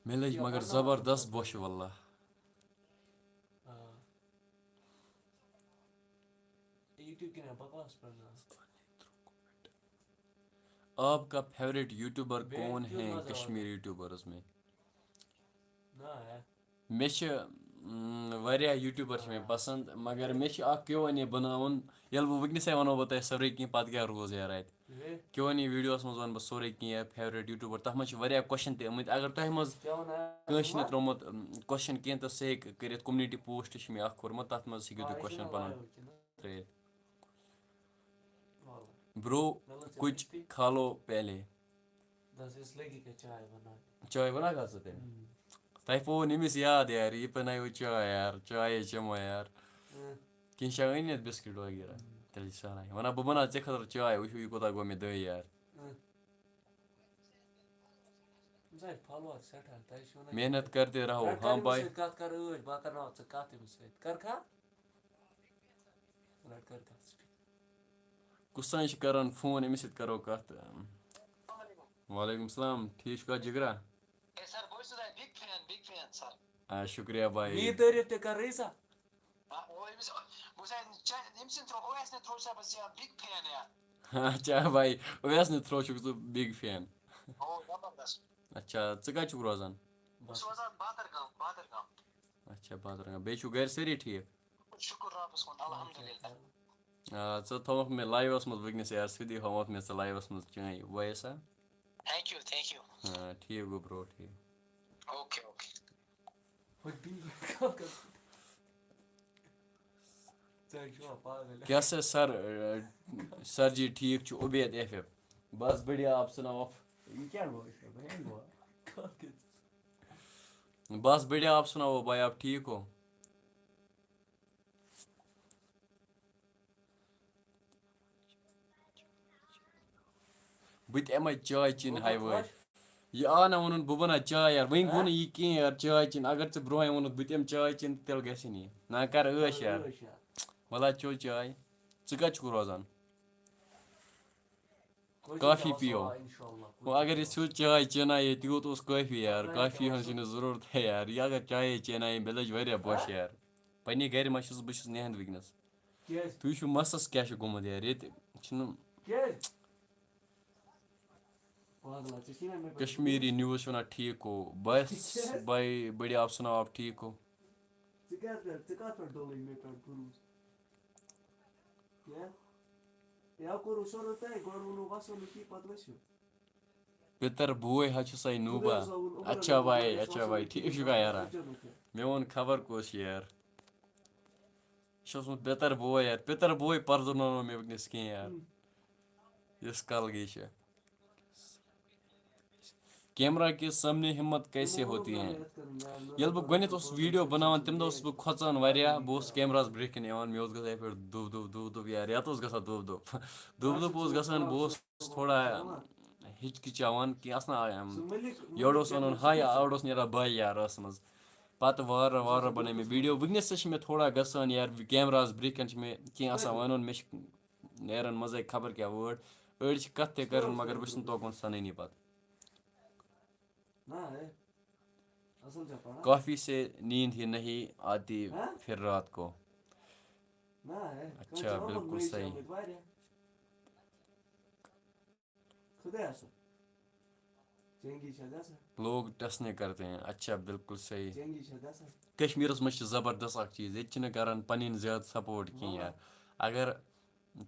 مےٚ لٔج یہِ مگر پَرناوان زبردست چھُ۔ بۄچھِ واللہ۔ آ۔ YouTube کِنۍ بکواس پَرناوان۔ آپ کا فیوریٹ یوٹیوبر بیٚیہِ کون کیُتھ ہے مزٕ آو؟ کشمیر یوٹیوبرس میں؟ نہ، ہے۔ مےٚ چھِ، م، واریاہ یوٹیوبر چھِ مےٚ پسنٛد، مگر مےٚ چھِ اکھ کیو این اے بناوُن۔ ییٚلہِ بہٕ وٕنکیٚسٕے وَنو بہٕ تۄہہِ سورُے کینٛہہ، پتہٕ کیٛاہ روٗز یارٕ اَتہِ؟ ہے۔ کیو این اے ویڈیوَس منٛز وَنہٕ بہٕ سورُے کینٛہہ، فیورٹ یوٹیوبر، تَتھ منٛز چھِ واریاہ کوسچن تہِ آمٕتۍ۔ اگر تۄہہِ منٛز کیٛاہ وَنان؟ کٲنٛسہِ چھِنہٕ ترٛوومُت، م، کوسچن کینٛہہ، تہٕ سُہ ہیٚکہِ کٔرِتھ، community post چھِ مےٚ اکھ کوٚرمُت، تَتھ منٛز ہیٚکِو تُہۍ آ، یہِ کوسچن چھُنہ پَنُن live کِنہٕ؟ ترٛٲیِتھ۔ واللہ۔ برو، مےٚ لٔج کچھ ژےٚ کھا لو پہلے۔ دَس أسۍ لٔگی کَتھ چاے بَناونہِ۔ چاے بَناوکھا ژٕ تیٚلہِ؟ ہم۔ تۄہہِ پوٚو نہٕ أمِس یاد یار، یہِ بَناوِ چاے یار، چاے ہے چٮ۪مو یار۔ اۭں۔ کینٛہہ چھا أنِتھ بِسکِٹ وغیرہ؟ اۭں۔ تیٚلہِ چھِ سہلٕے۔ وَنان بہٕ بَناو ژےٚ خٲطرٕ چاے، وٕچھِو یہِ کوٗتاہ گوٚو مےٚ دٔے یار۔ اۭں۔ زَن follower سٮ۪ٹھاہ، تۄہہِ چھُو نہ محنت کرتے رہو، رَٹ کر ہاں أمِس بھائی۔ سۭتۍ کَتھ، کر ٲش، بہٕ کَرناوَتھ ژٕ کَتھ أمِس سۭتۍ۔ کَر کھا؟ رَٹ کر کَتھ speaker۔ کُس تام چھِ کران فون، أمِس سۭتۍ کرو کَتھ۔ وعلیکم السلام، ٹھیٖک چھُکھا جِگرا؟ ہے سر، بہٕ حظ چھُس تۄہہِ big fan، big fan سر۔ آ، شُکریہ بھائی۔ میٛٲنۍ تعریٖف تہِ کَرٕے سا۔ آ، او، أمِس، بہٕ چھُس چا-، أمۍ سٕنٛدِ through، اویس نہِ through چھُسا بہٕ ژےٚ big fan یا؟ اچھا بھائی، اویس نہِ through چھُکھ ژٕ big fan۔ او، زبردست۔ اچھا، ژٕ کَتہِ چھُکھ روزان؟ بہٕ چھُس روزان بادرگام، بادرگام۔ اچھا، بادرگام۔ بیٚیہِ چھِو گَرِ سٲری ٹھیٖک؟ شُکُر رۄبَس کُن، الحمدللہ۔ آ، ژٕ تھووُکھ مےٚ liveَس منٛز وٕنکیٚنَس یار، سیوٚدُے ہاووُکھ مےٚ ژٕ liveَس منٛز چٲنۍ voice، ہا؟ Thank you, thank you۔ آ، ٹھیٖک گوٚو bro، ٹھیٖک۔ Okay, okay۔ کیٛاہ سا سر، سر جی ٹھیٖک چھُ، عبید ایف ایف۔ بس بڑھیا، آپ سناؤ آپ۔ یہِ کیٛاہ گوٚو؟ یہِ کیٛاہ گوٚو؟ بس بڑھیا، آپ سناؤ بھائی، آپ ٹھیٖک ہو؟ بہٕ تہِ یِمَے چاے چیٚنہِ ہاے وٲے۔ یہِ آو نہ وَنُن بہٕ بَناو چاے یار، وۄنۍ گوٚو نہٕ یہِ کینٛہہ یار، چاے چیٚنۍ۔ اگر ژےٚ برونٛہہ ووٚنُتھ بہٕ تہِ یِمہٕ چاے چیٚنہِ، تیٚلہِ گژھِ نہٕ یہِ۔ نہ کَر عٲش یار۔ وَلہٕ حظ چیٚو چاے۔ ژٕ کَتہِ چھُکھ روزان؟ کافی پیو۔ وۄنۍ اگر یہِ سیوٚد چاے چیٚنایے، تیوٗت اوس کٲفی یار۔ کافی ہٕنٛز چھِنہٕ ضروٗرتھٕے یار۔ یہِ اگر چایے چیٚنایے، مےٚ لٔج واریاہ بۄچھ یار۔ پننہِ گرِ منٛز چھُس بہٕ، بہٕ چھُس نِہَنٛد وٕنکیٚنَس۔ کیٛازِ؟ تُہۍ وٕچھِو مَستَس کیٛاہ چھُ گوٚمُت یار، ییٚتہِ چھُنہٕ۔ کیٛازِ؟ پاگلا، ژےٚ چھُے نہ مےٚ پٮ۪ٹھ کشمیٖری news چھُ وَنان ٹھیٖک ہو۔ بس کیٛازِ؟ بھائی، بڑھیا، آپ سناؤ، آپ ٹھیٖک ہو؟ ژٕ کیٛاہ پٮ۪ٹھ، ژٕ کَتھ پٮ۪ٹھ ڈوٚلُے مےٚ پٮ۪ٹھ بروسہٕ؟ کیٛاہ؟ یا کوٚروٕ سورُے تۄہہِ، گۄڈٕ ووٚنوٕ وَسو نہٕ کینٛہہ، پَتہٕ ؤسِو۔ پِتر بوے حظ چھُ سَے نوٗبا۔ خۄدایَس حوالہٕ، اچھا بھائی، اچھا بھائی، ٹھیٖک چھُکھا یارا؟ اچھا، اچھا۔ مےٚ ووٚن خبر کُس یار۔ یہِ چھُ اوسمُت پِتر بوے یار، پِتر بوے پرزٕنوو نہٕ مےٚ وٕنکیٚنَس کینٛہہ یار۔ ہُم۔ یۄس کَلگی چھِ۔ کیمرہ کے سامنے ہمت کیسے ہوتی ہے؟ ییٚلہِ بہٕ گۄڈٕنٮ۪تھ اوسُس ویٖڈیو بَناوان، تَمہِ دۄہ اوسُس بہٕ کھۄژان واریاہ، بہٕ اوسُس کیمراہَس برٛونٛہہ کِنۍ یِوان، مےٚ اوس گژھان یِتھ پٲٹھۍ دُب دُب دُب دُب یار، یَتھ اوس گژھان دُب دُب۔ دُب دُب اوس گژھان، بہٕ اوسُس تھوڑا ہِچکِچاوان کینٛہہ، آسان یورٕ اوس وَنُن ہاے، اورٕ اوس نیران باے یار ٲسہٕ منٛز۔ پَتہٕ وارٕ وارٕ بَنٲے مےٚ ویٖڈیو۔ وٕنکیٚنَس تہِ چھِ مےٚ تھوڑا گژھان یار، کیمراہَس برٛونٛہہ کَنہِ چھِ مےٚ کینٛہہ آسان وَنُن، مےٚ چھِ نیران منٛزَے خبر کیٛاہ word۔ أڑۍ چھِ کَتھ تہِ کَران، مگر بہٕ چھُس نہٕ توکُن سَنٲنی پَتہٕ۔ نہ، ہے۔ اصل چھا پران؟ کافی سے نیند ہی نہیں آتی ہاں؟ پھر رات کو۔ نہ، ہے۔ اچھا، کٲنٛسہِ چھِ بالکل آمُت صحیح۔ مےٚ چھِ آمٕتۍ واریاہ۔ خۄدایَس۔ لوگ ٹسنے کرتے ہیں۔ اچھا، بالکل صحیح۔ کشمیٖرس منٛز چھِ زبردست اکھ چیٖز، ییٚتہِ چھِنہٕ کران پنٕنۍ زیادٕ سپورٹ کینٛہہ یار۔ اگر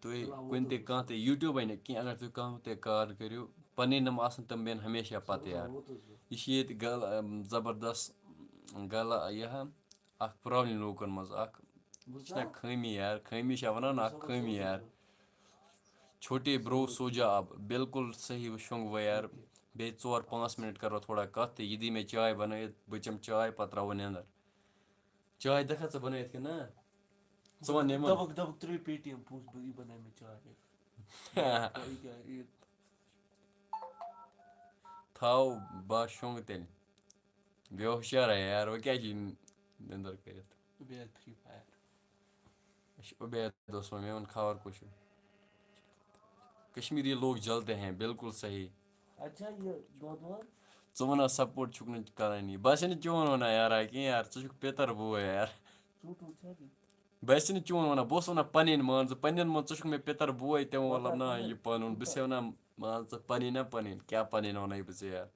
تُہۍ کُنہِ تہِ کانٛہہ تہِ YouTube نہٕ کینٛہہ، اگر تُہۍ کانٛہہ تہِ کار کٔرِو، پنٕنۍ یِم آسن تِم بیٚہن ہمیشہ پتہٕ یار۔ یہِ چھِ ییٚتہِ گل-، ام، زبردست گلا یہِ ہا اکھ پرابلم لوٗکن منٛز اکھ۔ یہِ چھِنہ خٲمی یار، خٲمی چھا ونان اکھ خٲمی یار۔ چھوٹے برو سوجا اب، بالکل صحیح شۄنٛگ وۄنۍ یار۔ بیٚیہِ ژور پانٛژھ منٹ کرو تھوڑا کتھ تہٕ یہِ دی مےٚ چاے بنٲیِتھ، بہٕ چٮ۪مہٕ چاے پتہٕ ترٛاوو نیٚنٛدر۔ چاے دکھا ژٕ بنٲیِتھ کِنہٕ نہ؟ ژٕ وَن یِمن۔ دَپُکھ، دَپُکھ، ترٛٲیِو پے ٹی ایم پونٛسہٕ، بہٕ، یہِ بَناوِ مےٚ چاے۔ یہِ کیٛاہ، یہِ تھاو با شۄنٛگ تیٚلہِ۔ بیٚیہِ ہُشارا یار، وۄنۍ کیٛاہ چھِ یہِ نیٚنٛدٕر کٔرِتھ؟ بیٚیہِ Free Fire۔ اچھا، عبید اوس وۄنۍ، مےٚ ووٚن خبر کُس چھُ۔ کشمیری لوگ جلتے ہیں، بالکل صحیح۔ اچھا، یہِ دۄد وۄد؟ ژٕ وَنان سپورٹ چھُکھ نہٕ کرٲنی۔ بہٕ ہسا نہٕ چون وَنان یارا کینٛہہ یار، ژٕ چھُکھ پِتر بوے یار۔ ژوٗنٛٹھ ووٗنٛٹھ چھا کینٛہہ؟ بہٕ ہسا نہٕ چون وَنان، بہٕ اوسُس وَنان پَنٕنۍ مان ژٕ، پَنٕنٮ۪ن منٛز ژٕ چھُکھ مےٚ پِتر بوے، تِمو مطلب وَلہٕ نا پَنٕنۍ یہِ پَنُن۔ بہٕ چھُسے وَنان مان ژٕ پَنٕنۍ نا پَنٕنۍ، کیٛاہ پَنٕنۍ وَنَے بہٕ ژےٚ یار؟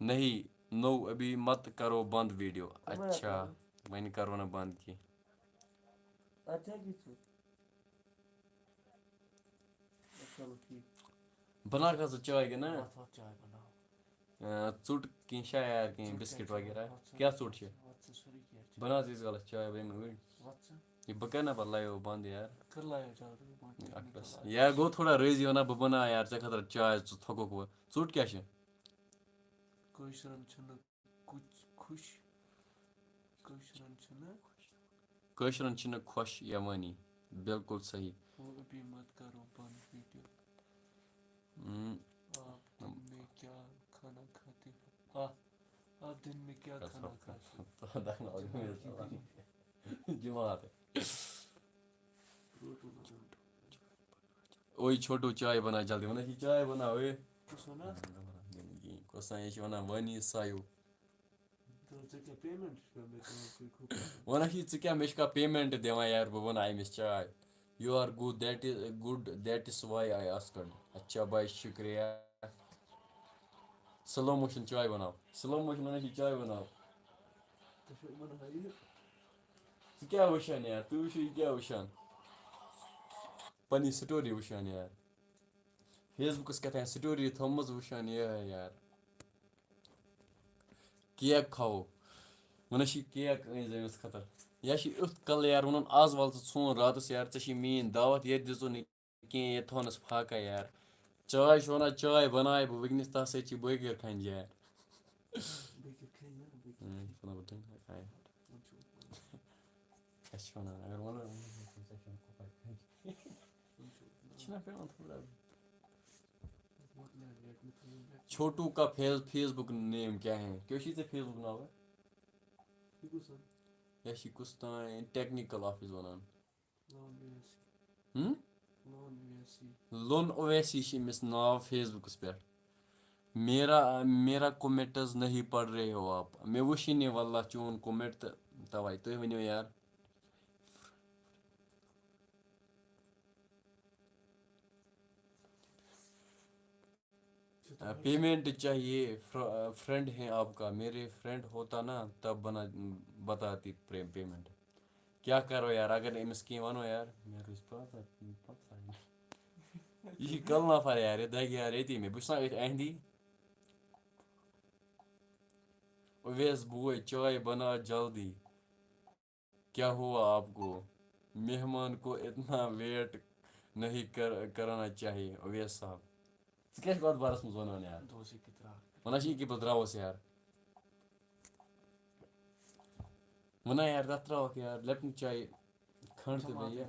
نہیں، نو ابھی مت کرو بند ویڈیو۔ کَمہِ آیہِ اچھا، کرو؟ وۄنۍ کرو نہٕ بند کینٛہہ۔ اچھا، کیٛاہ چھُ؟ چلو، ٹھیٖک۔ بناو کھا ژٕ چاے کِنہٕ نہ؟ وَتھ، وَتھ، چاے بناو۔ آ، ژوٚٹ کینٛہہ چھا یار، کینٛہہ ژوٚٹ بسکٹ کیٛاہ چھِ؟ وغیرہ؟ وَتھ ژٕ، کیٛاہ ژوٚٹ چھِ؟ وَتھ ژٕ، سورُے کینٛہہ چھِ۔ بناو ژٕ ییٖتِس کالَس چاے، بہٕ یِمہٕ اوٗرۍ۔ وَتھ ژٕ۔ یہِ بہٕ کَرٕ نا پَتہٕ لایِو بنٛد یار۔ کٔر لایِو چاے، بہٕ دِمہٕ پانٛژھ اَکھ منٹ پرٛٮ۪س۔ لایِو۔ یار گوٚو تھوڑا رٲزی وَنان، بہٕ بَناو یار ژےٚ خٲطرٕ چاے، ژٕ تھۄکُکھ وۄنۍ۔ ژوٚٹ کیٛاہ چھِ؟ کٲشرٮ۪ن چھِنہٕ کُچھ خوش، کٲشرٮ۪ن چھِنہٕ۔ کٲشرٮ۪ن چھِنہٕ خۄش یِوٲنی۔ بالکل صحیح۔ وہ ابھی مت کرو بند ویڈیو۔ ہم۔ آپ دن میں کیا کھانا کھاتے ہو؟ آ، آپ دن میں کیا کھانا کھاتے ہو؟ جماعت۔ اوے چھوٹو، چاے بنا جلدی، وَنان چھِ چاے بنا، اوے۔ کُس وَنان؟ کُس تام یہِ چھِ وَنان وانی سایو۔ دوٚپُن، ژےٚ کیٛاہ payment چھُ مےٚ دِوان، تُہۍ کھوٗپرٕ؟ وَنان چھِ، ژٕ کیٛاہ، مےٚ چھُ کانٛہہ payment دِوان یار، بہٕ بَناو أمِس چاے۔ You are good, that is good, that is why I asked۔ اچھا بھائی، شُکریہ۔ Slow motion چاے بَناو، slow motion وَنان چھِ چاے بَناو۔ ژٕ چھُکھ یِمَن ہٲیِتھ۔ ژٕ کیٛاہ وٕچھان یار؟ تُہۍ وٕچھِو، یہِ کیٛاہ وٕچھان؟ پَنٕنۍ story وٕچھان یار۔ Facebookس کیٛاہ تام story تھٲومٕژ وٕچھان یِہوٚے یار۔ Cake کھاوو۔ وَنان چھِ cake أنۍ زِ أمِس خٲطرٕ۔ یا چھِ یُتھ کَلہٕ یار وَنُن، آز وَل ژٕ ژھوٚن راتَس یار، ژےٚ چھِ میٛٲنۍ دعوت، ییٚتہِ دِژٕن نہٕ کِہیٖنۍ، ییٚتہِ تھوٚونَس فاقہ یار۔ چاے چھِ وَنان، چاے بَناوَے بہٕ وٕنۍکٮ۪نَس، تَتھ سۭتۍ چھِ بٲکِر کھَنہِ یار۔ بٲکِر کھَنہِ نہ، بٲکِر۔ اۭں، یہِ چھِ وَنان بہٕ دِمہٕ ہا کھَنہِ۔ وۄنۍ چھُ وۄنۍ۔ اَسہِ چھِ وَنان، اگر وَنو، وَنو، ژےٚ چھُنہٕ کھوپرٕ کھَنہِ۔ یہِ چھُنہ پٮ۪وان تھوڑا۔ چھوٹو کا فیس، Facebook name کیا ہے؟ کیٛاہ چھُے ژےٚ Facebook ناو؟ یہِ کُس اکھ؟ یہِ چھِ کُس تام technical office وَنان۔ لون اویسی۔ ہم؟ لون اویسی۔ لون اویسی چھِ أمِس ناو Facebookس پٮ۪ٹھ۔ میرا، میرا comments نہیں پڑھ رہے ہو آپ۔ مےٚ وٕچھِی نہٕ واللہ چون comment تہٕ تَوَے۔ تُہۍ ؤنِو یار۔ آ، payment چاہیے، فر-، آ، friend ہیں آپ کا، میرے friend ہوتا نا، تب بنا، بتاتی پے-، payment۔ کیٛاہ کرو یار، اگر نہٕ أمِس کینٛہہ وَنو یار، مےٚ روٗز پَتہ، پَتہ۔ یہِ چھِ کَلہٕ نفر یار، یہِ دَگہِ یار ییٚتی مےٚ، بہٕ چھُس نا أتھۍ اہندی۔ اویس بوے، چاے بنا جلدی۔ کیا ہوا آپ کو؟ مہمان کو اتنا ویٹ نہیں کر-، کرانا چاہیے، اویس صاحب۔ ژٕ کیٛاہ چھُکھ اَتھ بارَس منٛز وَنان یار؟ دوستی کی طرح۔ وَنان چھِ یہِ کہِ بہٕ درٛاوُس یار۔ وَنان یار، تَتھ ترٛاوَکھ یار، لیپٹن چاے کھنٛڈ تہٕ بیٚیہِ۔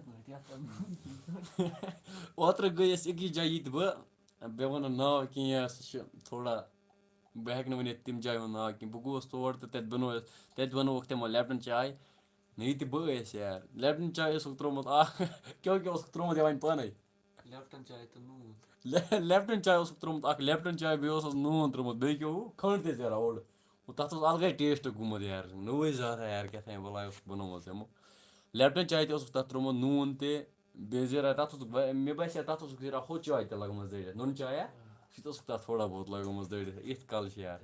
اوترٕ گٔے أسۍ أکِس جایہِ یہِ تہِ بہٕ، مےٚ وَنہٕ ناو کینٛہہ، سُہ چھُ تھوڑا، بہٕ ہٮ۪کہٕ نہٕ ؤنِتھ تَمہِ جایہِ ہُنٛد ناو کینٛہہ۔ بہٕ گوس تور تہٕ تَتہِ بَنوو اَسہِ، تَتہِ بَنووُکھ تِمو لیپٹن چاے۔ نہ، یہِ تہِ بہٕ ٲسۍ یار۔ لیپٹن چاے اوسُکھ ترٛوومُت اَکھ، کیٛاہ کیٛاہ اوسُکھ ترٛوومُت یہِ وَنہِ پانَے۔ لیپٹن چاے تہٕ نوٗن۔ لے-، لیپٹن چاے اوسُکھ ترٛوومُت اَکھ، لیپٹن چاے بیٚیہِ اوسُس نوٗن ترٛوومُت، بیٚیہِ کیٛاہ ہُہ کھنٛڈ تہِ ذرا اوٚڑ۔ گوٚو تَتھ اوس اَلگَے taste گوٚمُت یار، نوٚوُے زیادٕ یار، کیٛاہ تام بَلاے اوسُکھ بَنوومُت یِمو۔ لیپٹن چاے تہِ اوسُکھ تَتھ ترٛوومُت نوٗن تہِ، بیٚیہِ زیٖرا تَتھ اوسُکھ وا-، مےٚ باسے تَتھ اوسُکھ زیٖرا ہُہ چاے تہِ لَگٲمٕژ دٲرِتھ، نُن چایا۔ آ۔ سُہ تہِ اوسُکھ تَتھ تھوڑا بہت لَگٲمٕژ دٲرِتھ، یِتھ کَل چھِ یار۔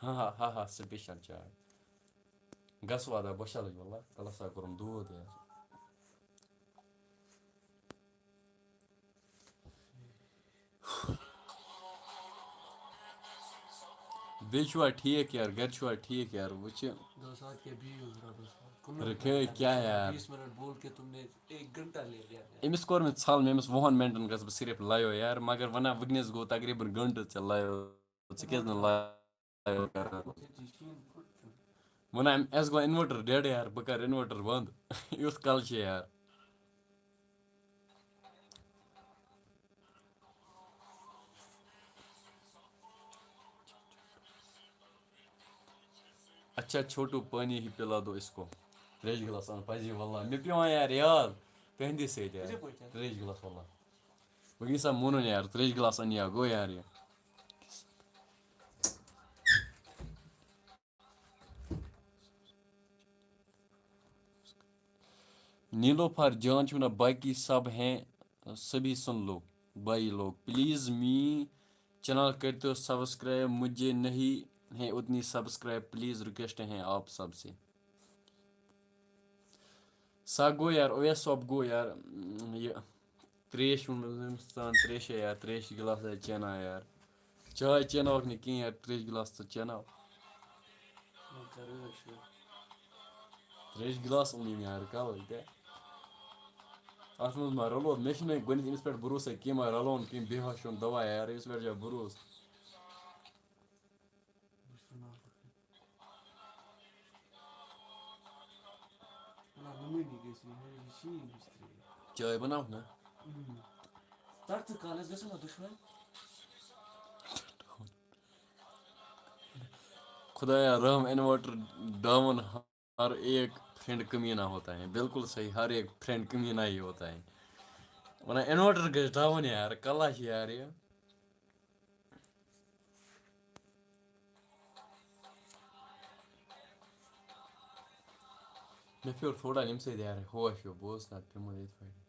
ہا ہا ہا ہا، special چاے۔ گژھٕ واتان بۄچھِ لَگہِ واللہ، کَلَس سا کوٚرُم دود یار۔ بیٚیہِ چھُوا ٹھیٖک یار؟ گَرِ چھُوا ٹھیٖک یار؟ وٕچھِ۔ دوست، آج کے بیس رکھے کیا یار؟ بیس منٹ بول کے تم نے ایک گھنٹہ لے لیا یار۔ أمِس کوٚر مےٚ ژھل، مےٚ أمِس وُہَن مِنٹَن گژھٕ بہٕ صرف live یار، مگر وَنان وٕنکیٚنَس گوٚو تقریٖباً گھنٹہٕ ژےٚ live، ژٕ کیٛازِ نہٕ live کران؟ وَنان اَسہِ گوٚو inverter dead یار، بہٕ کَرٕ inverter بنٛد۔ یُتھ کَل چھِ یار۔ اچھا چھوٹو، پانی ہی پلا دو اس کو۔ تریش گلاس اَن پَزی واللہ۔ مےٚ پیوان یار یاد تُہٕنٛدی سۭتۍ یار۔ کِتھے پٲٹھۍ؟ تریش گلاس واللہ۔ وۄنۍ گٔے سا مونُن یار، تریش گلاس اَن یا گوٚو یار یہِ۔ نیلوفر جان چھُ وَنان، باقی سب ہیں، سبھی سن لو، بھائی لوگ، پلیز می چینل کٔرۍتو سبسکرائب، مجھے نہیں ہے اتنی سبسکرائب، پلیز ریکویسٹ ہے آپ سب سے۔ سا گوٚو یار، اویس صٲب گوٚو یار، یہِ تریش ووٚنمُت أمِس، ژٕ اَن تریشے یار، تریش گِلاس ہے چیناو یار۔ چاے چیناوکھ نہٕ کِہیٖنۍ یار، تریش گِلاس ژٕ چیناو۔ وۄنۍ کَرو أسۍ یہِ۔ تریش گِلاس اوٚنُم یار، کَلہٕ تہِ۔ اَتھ منٛز ما رَلو؟ مےٚ چھُنہٕ گۄڈٕنٮ۪تھ أمِس پٮ۪ٹھ بروسَے کینٛہہ، ما رَلون کینٛہہ، بیٚیہِ ہا چھُنہٕ دَوا یار، أمِس پٮ۪ٹھ چھا بروسہٕ؟ نہ، نُمٲنی گٔژھۍ یہِ، یہِ چھِ یہِ مِسترٛی۔ چاے بَناوکھ نا؟ اۭں۔ تَتھ تہٕ کالَس گژھو نا دُشوَے۔ خدایا رحم، inverter down، ہر ایک فرینڈ کمینہ ہوتا ہے۔ بالکل صحیح، ہر ایک فرینڈ کمینہ ہی ہوتا ہے۔ وَنان inverter گژھِ down یار، کَلَس چھِ یار یہِ۔ مےٚ پھیوٗر تھوڑا ییٚمہِ سۭتۍ یارٕ ہوش ہیوٗ، بہٕ اوسُس نَتہٕ پیوٚمُت یِتھ پٲٹھۍ۔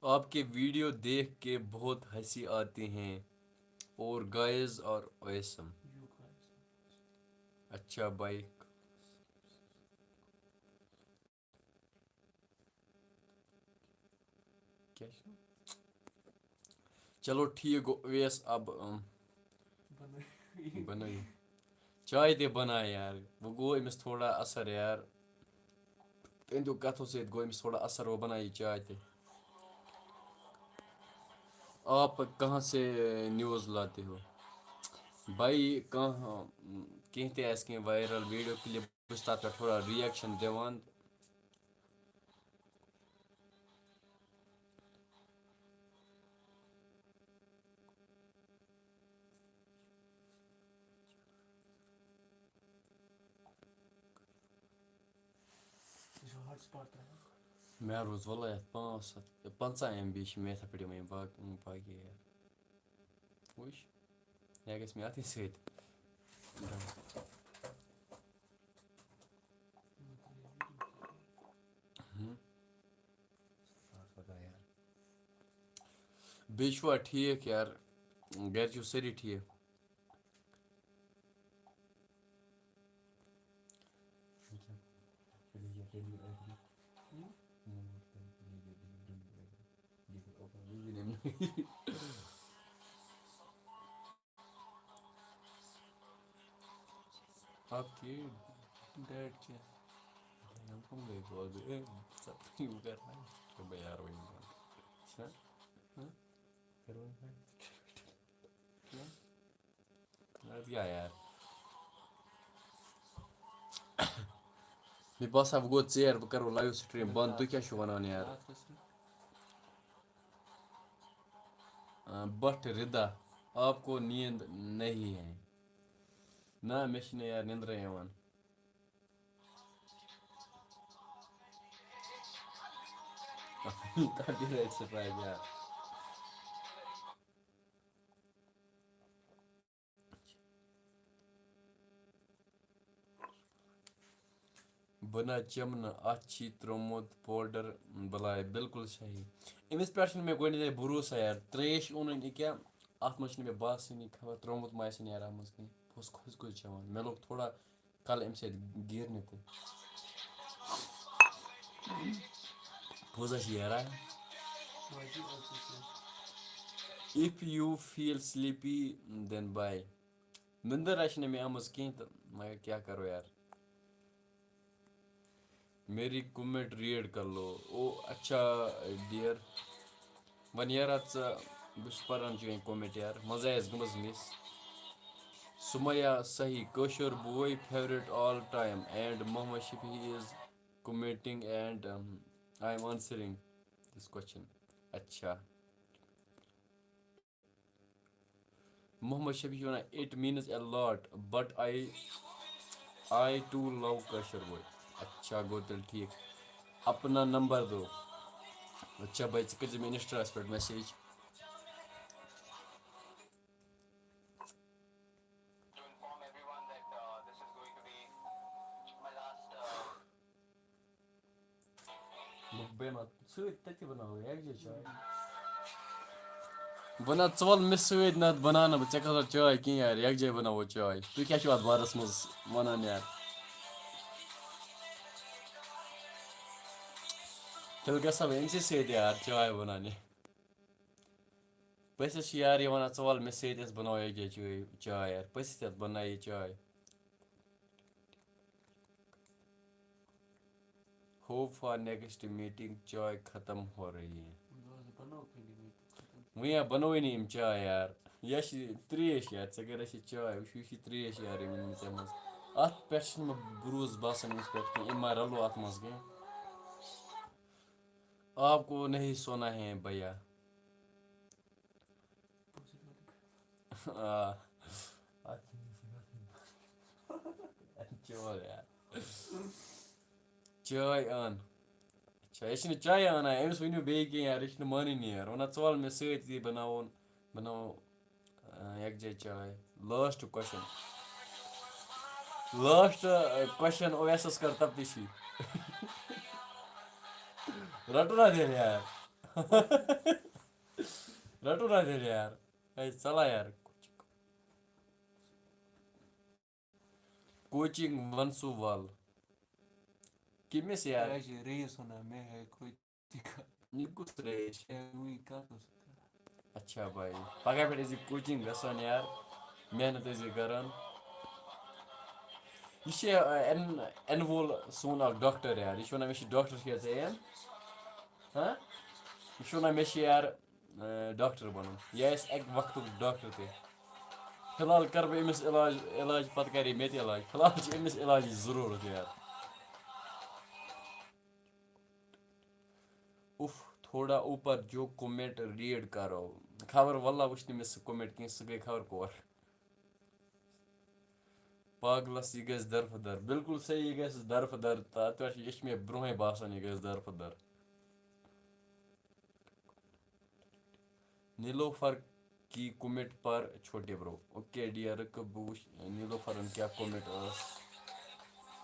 آپ کے ویڈیو دیکھ کے بہت ہنسی آتی ہیں، اور گائز اور اویسم۔ اچھا بھائی۔ کیٛاہ چھُ؟ چلو ٹھیٖک گوٚو، اویس اب، اۭں، بنٲیِو۔ بنٲیِو۔ چاے تہِ بناے یار، وۄنۍ گوٚو أمِس تھوڑا اثر یار۔ تُہٕنٛدیو کَتھو سۭتۍ گوٚو أمِس تھوڑا اثر، وۄنۍ بناو یہِ چاے تہِ۔ آپ کہاں سے نیوز لاتے ہو؟ بھائی، کانٛہہ، کینٛہہ تہِ آسہِ کینٛہہ وائرل ویڈیو کلپ، بہٕ چھُس تَتھ پٮ۪ٹھ تھوڑا reaction دِوان۔ یہِ چھُ hotspot ترٛاوان۔ مےٚ روٗز وَلہٕ یَتھ پانٛژھ ہَتھ، پنٛژاہ ایم بی چھِ مےٚ یَتھ پٮ۪ٹھ یِم باقٕے، باقٕے یَتھ۔ وٕچھ، یا گژھِ مےٚ اَتھٕے سۭتۍ۔ ہُم۔ بیٚیہِ چھُوا ٹھیٖک یار؟ گَرِ چھِو سٲری ٹھیٖک؟ آپ کے ڈیڈ کیا؟ ہم کم گئے تو ابھی، اے، سب یوں کرنا ہے۔ تو بھائی یار، وہی بات۔ اچھا؟ ہاں؟ کیا؟ اَدٕ کیٛاہ یار؟ مےٚ باسان، وۄنۍ گوٚو ژیر، بہٕ کَرو live stream بنٛد۔ تُہۍ کیٛاہ چھِو وَنان یار؟ آ، بٹ رِدا، آپ کو نیند نہیں ہے؟ نہ، مےٚ چھِنہٕ یار نیٚنٛدرٕے یِوان۔ Copyright strike, yeah. بہٕ نہ چٮ۪مہٕ نہٕ، اَتھ چھی ترٛوومُت powder بَلاے۔ بِلکُل صحیح۔ أمِس پٮ۪ٹھ چھُنہٕ مےٚ گۄڈٕنٮ۪تھٕے بروسَے یار۔ ترٛیش اوٚنُن یہِ کیٛاہ؟ اَتھ منٛز چھُنہٕ مےٚ باسٲنی خبر ترٛوومُت ما آسہِ نیران منٛز کینٛہہ۔ بہٕ اوسُس کھوٚز کھوٚز چٮ۪وان۔ مےٚ لوٚگ تھوڑا کَلہٕ اَمہِ سۭتۍ گیٖرنہِ تہِ۔ پوٚز ہا چھِ یارا۔ If you feel sleepy, then bye. نندٕر ہا چھِ نہٕ مےٚ آمٕژ کینٛہہ تہٕ مگر کیٛاہ کَرو یار۔ میری comment read کر لو۔ او اچھا ڈیئر۔ وۄنۍ یارا ژٕ، بہٕ چھُس پَران چٲنۍ comment یار، منٛزٕ آیَس گٔمٕژ miss۔ سُمَیہ صحیح، کٲشُر بوے favourite all time and Mohammad Shafi is commenting and, um, I am answering this question. اچھا۔ محمد شفیع چھُ وَنان، it means a lot, but I, I too love کٲشُر بوے۔ اچھا، گوٚو تیٚلہِ ٹھیٖک۔ اپنا نمبر دو۔ اچھا بھائی، ژٕ کٔرۍ زِ مےٚ Insta-ہس پٮ۪ٹھ message۔ To inform everyone that, uh, this is going to be my last, uh, بہٕ بیٚہمہٕ سۭتۍ تٔتی بَناوو یَکجاہ چاے۔ بہٕ نہ، ژٕ وَل مےٚ سۭتۍ، نَتہٕ بَناو نہٕ بہٕ ژےٚ خٲطرٕ چاے کِہیٖنۍ یار، یَکجاہ بَناوو چاے۔ تُہۍ کیٛاہ چھِو اَتھ بارَس منٛز وَنان یار؟ تیٚلہِ گژھٕ ہا بہٕ أمۍ سٕے سۭتۍ یار چاے بَناونہِ۔ پٔژھِس چھِ یار یہِ وَنان، "ژٕ وَل مےٚ سۭتۍ، أسۍ بَناوو یَکجاہ چٲے، چاے یار۔" پٔژھِس یَتھ بَنایہِ یہِ چاے۔ Hope for next meeting، چائے ختم ہو رہی ہے۔ وۄنۍ یا بَنووٕے نہٕ یِم چاے یار۔ یہِ چھِ ترٛیش یار، ژےٚ کَرِ اَسہِ یہِ چاے، وٕچھ، یہِ چھِ ترٛیش یار، یہِ ؤنۍ مےٚ ژےٚ منٛز۔ اَتھ پٮ۪ٹھ چھِنہٕ مےٚ بروسہٕ باسان أمِس پٮ۪ٹھ کینٛہہ، أمۍ ما رَلو اَتھ منٛز کینٛہہ۔ آپ کو نہیں سونا ہے بھیا۔ آ۔ چول یار۔ چاے اَن۔ اچھا، یہِ چھِنہٕ چاے اَنان، أمِس ؤنِو بیٚیہِ کینٛہہ یار، یہِ چھِنہٕ مانٲنی یار۔ وَنان، "ژٕ وَل مےٚ سۭتۍ، یہِ بَناوُن، بَناوو، آ، یَکجاہ چاے۔" Last question۔ Last question، اویسَس کر تَپتٕے چھی۔ رَٹو نا تیٚلہِ یار۔ رَٹو نا تیٚلہِ یار۔ اے، ژَلا یار۔ کوچنگ وَن سُہ وَل۔ کٔمِس یار؟ یہِ حظ چھِ ریس وَنان، مےٚ ہے کوچنگ۔ یہِ کُس ریس چھِ؟ اے، وٕنۍ کَتھ اوس؟ اچھا بھائی، پگاہ پٮ۪ٹھ ٲسۍ زِ کوچنگ گژھان یار، محنت ٲسۍ زِ کران۔ یہِ چھِ، اَ، اَن-، اَنہٕ وول سون اکھ ڈاکٹر یار، یہِ چھُ وَنان، مےٚ چھِ ڈاکٹر چھِ ژےٚ یِم؟ ہاں؟ یہِ چھُ وَنان، مےٚ چھِ یار، اَ، ڈاکٹر بَنُن۔ یہِ آسہِ اَکہِ وقتُک ڈاکٹر تہِ۔ فی الحال کَرٕ بہٕ أمِس علاج، علاج پَتہٕ کَرِ یہِ مےٚ تہِ علاج۔ فی الحال چھِ أمِس علاجٕچ ضروٗرت یار۔ اُف، تھوڑا اوپر جو comment read کرو۔ خبر واللہ وٕچھ نہٕ مےٚ سُہ comment کینٛہہ، سُہ گٔے خبر کور۔ پاگلس یہِ گژھِ درفہٕ در۔ بالکل صحیح، یہِ گژھِ درفہٕ در۔ تَتھ پٮ۪ٹھ چھِ، یہِ چھِ مےٚ برونٛہٕے باسان، یہِ گژھِ درفہٕ در۔ نیلوفر کی comment پر چھوٹے برو۔ اوکے ڈیئر، رُکہٕ بہٕ وٕچھ نیلوفرن کیٛاہ comment ٲس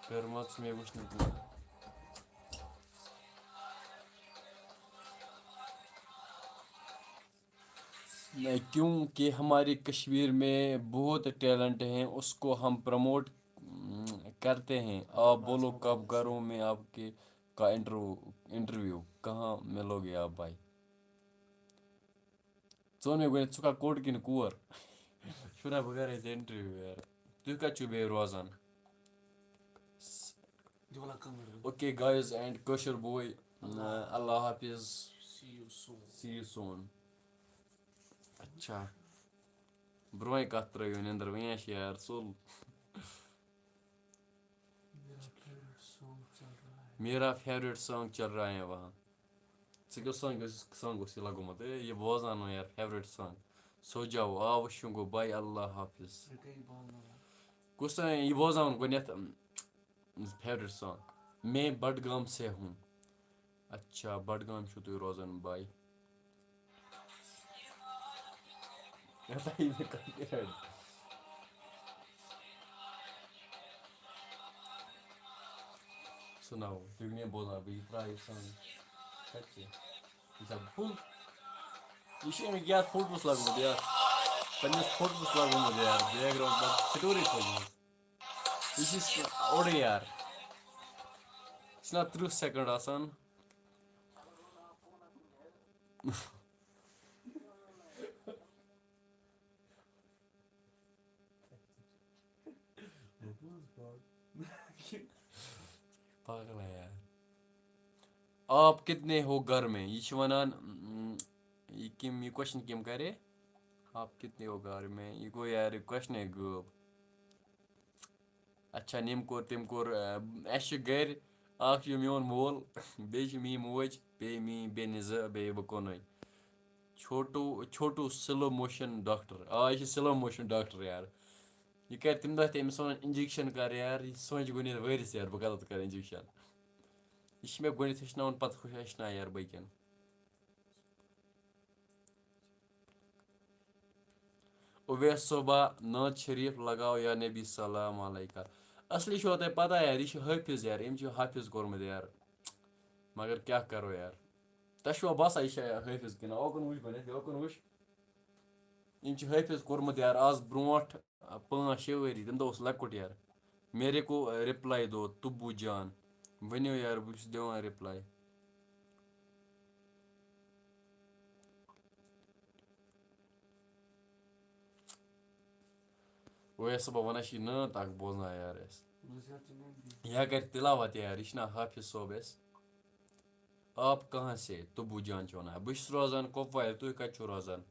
کٔرمٕژ، مےٚ وٕچھ نہٕ کینٛہہ۔ کیونکہ ہماری کشمیر میں بہت ٹیلنٹ ہیں، اس کو ہم پروموٹ کرتے ہیں۔ آپ بولو، کب کروں میں آپ کے کا انٹرویو، انٹرویو کہاں ملو گے آپ بھائی؟ ژٕ وَن مےٚ گۄڈٕنٮ۪تھ، ژٕ کَر کوٚٹ کِنہٕ کور؟ شُرا، بہٕ کَرے ژےٚ انٹرویو یار۔ تُہۍ کَتہِ چھِو بیٚیہِ روزان؟ اوکے گایز اینڈ کٲشُر بوے، اللہ حافظ۔ See you soon۔ اچھا، برونٛہٕے کَتھ ترٲیِو نٮ۪نٛدٕر، وۄنۍ آسہِ یار سُل۔ میرا فیورٹ سانگ چل رہا ہے وہاں۔ ژٕ کیٛاہ سانگ، سانگ اوس یہِ لگومُت؟ اے، یہِ بوزان نہٕ یار، فیورٹ سانگ۔ سو جاؤ، آ، وٕچھُن گوٚو، باے، اللہ حافظ۔ کُس تام یہِ بوزان گۄڈٕنٮ۪تھ، فیورٹ سانگ، میں بڈگام سے ہوں۔ اچھا، بڈگام چھُو تُہۍ روزان بھائی؟ یتھ آیہِ مےٚ کَتھ یاد۔ سُناو، تُہۍ نہٕ بوزان، بہٕ یہِ ترٛاوٕ یہِ سان۔ کَتہِ چھِ؟ یہِ چھا full؟ یہِ چھُ اَمیُک یَتھ فوٹوَس لَگومُت یار۔ پنٛنِس فوٹوَس لَگومُت یار، background پَتہٕ story کھوٗجمٕژ۔ یہِ چھِ س-، اوٚڑُے یار۔ یہِ چھِنہ تٕرٛہ second آسان؟ پاگل ہے یار۔ آپ کتنے ہو گھر میں؟ یہِ چھِ وَنان، م، یہِ کٔمۍ، یہِ question کٔمۍ کَرے؟ آپ کتنے ہو گھر میں؟ یہِ گوٚو یار، یہِ question ہے غٲب۔ اچھا، نٔمۍ کوٚر، تٔمۍ کوٚر، آ، اَسہِ چھِ گَرِ اَکھ چھُ میون مول، بیٚیہِ چھِ میٛٲنۍ موج، بیٚیہِ میٛٲنۍ بیٚنہِ زٕ، بیٚیہِ بہٕ کُنُے۔ چھوٹو، چھوٹو slow motion doctor۔ آ، یہِ چھِ slow motion doctor یار۔ یہِ کَرِ تَمہِ دۄہ تہِ أمِس وَنان injection کَر یار، یہِ سونٛچہِ گۄڈٕنٮ۪تھ وٲرِس یار، بہٕ کَتھ کَرٕ injection۔ یہِ چھِ مےٚ گۄڈٕنٮ۪تھ ہیٚچھناوان، پَتہٕ ہیٚچھناو یار باقیَن۔ اویس صٲبا، نعت شریف لگاو یا نبی سلام علیکہ۔ اصلی چھو تۄہہِ پتہ یار، یہِ چھُ حٲفظ یار، أمۍ چھُ حٲفظ کوٚرمُت یار۔ مگر کیٛاہ کرو یار؟ تۄہہِ چھُوا باسان یہِ چھا حٲفظ کِنہٕ نہ؟ اوکُن وٕچھ گۄڈٕنٮ۪تھ، یوکُن وٕچھ۔ أمۍ چھُ حٲفظ کوٚرمُت یار، آز برونٛٹھ، آ، پانٛژھ شےٚ ؤری، تَمہِ دۄہ اوس لۄکُٹ یار۔ میرے کو، آ، reply دو، تُبوٗ جان۔ ؤنِو یار، بہٕ چھُس دِوان reply۔ اویس صٲبا وَنان چھِ یہِ نعت اَکھ بوزناو یار اَسہِ۔ یا کَرِ تِلاوت یار، یہِ چھِنہ حافظ صٲب اَسہِ۔ آپ کہاں سے؟ تُبوٗ جان چھِ وَنان۔ بہٕ چھُس روزان کۄپوارِ، تُہۍ کَتہِ چھِو روزان؟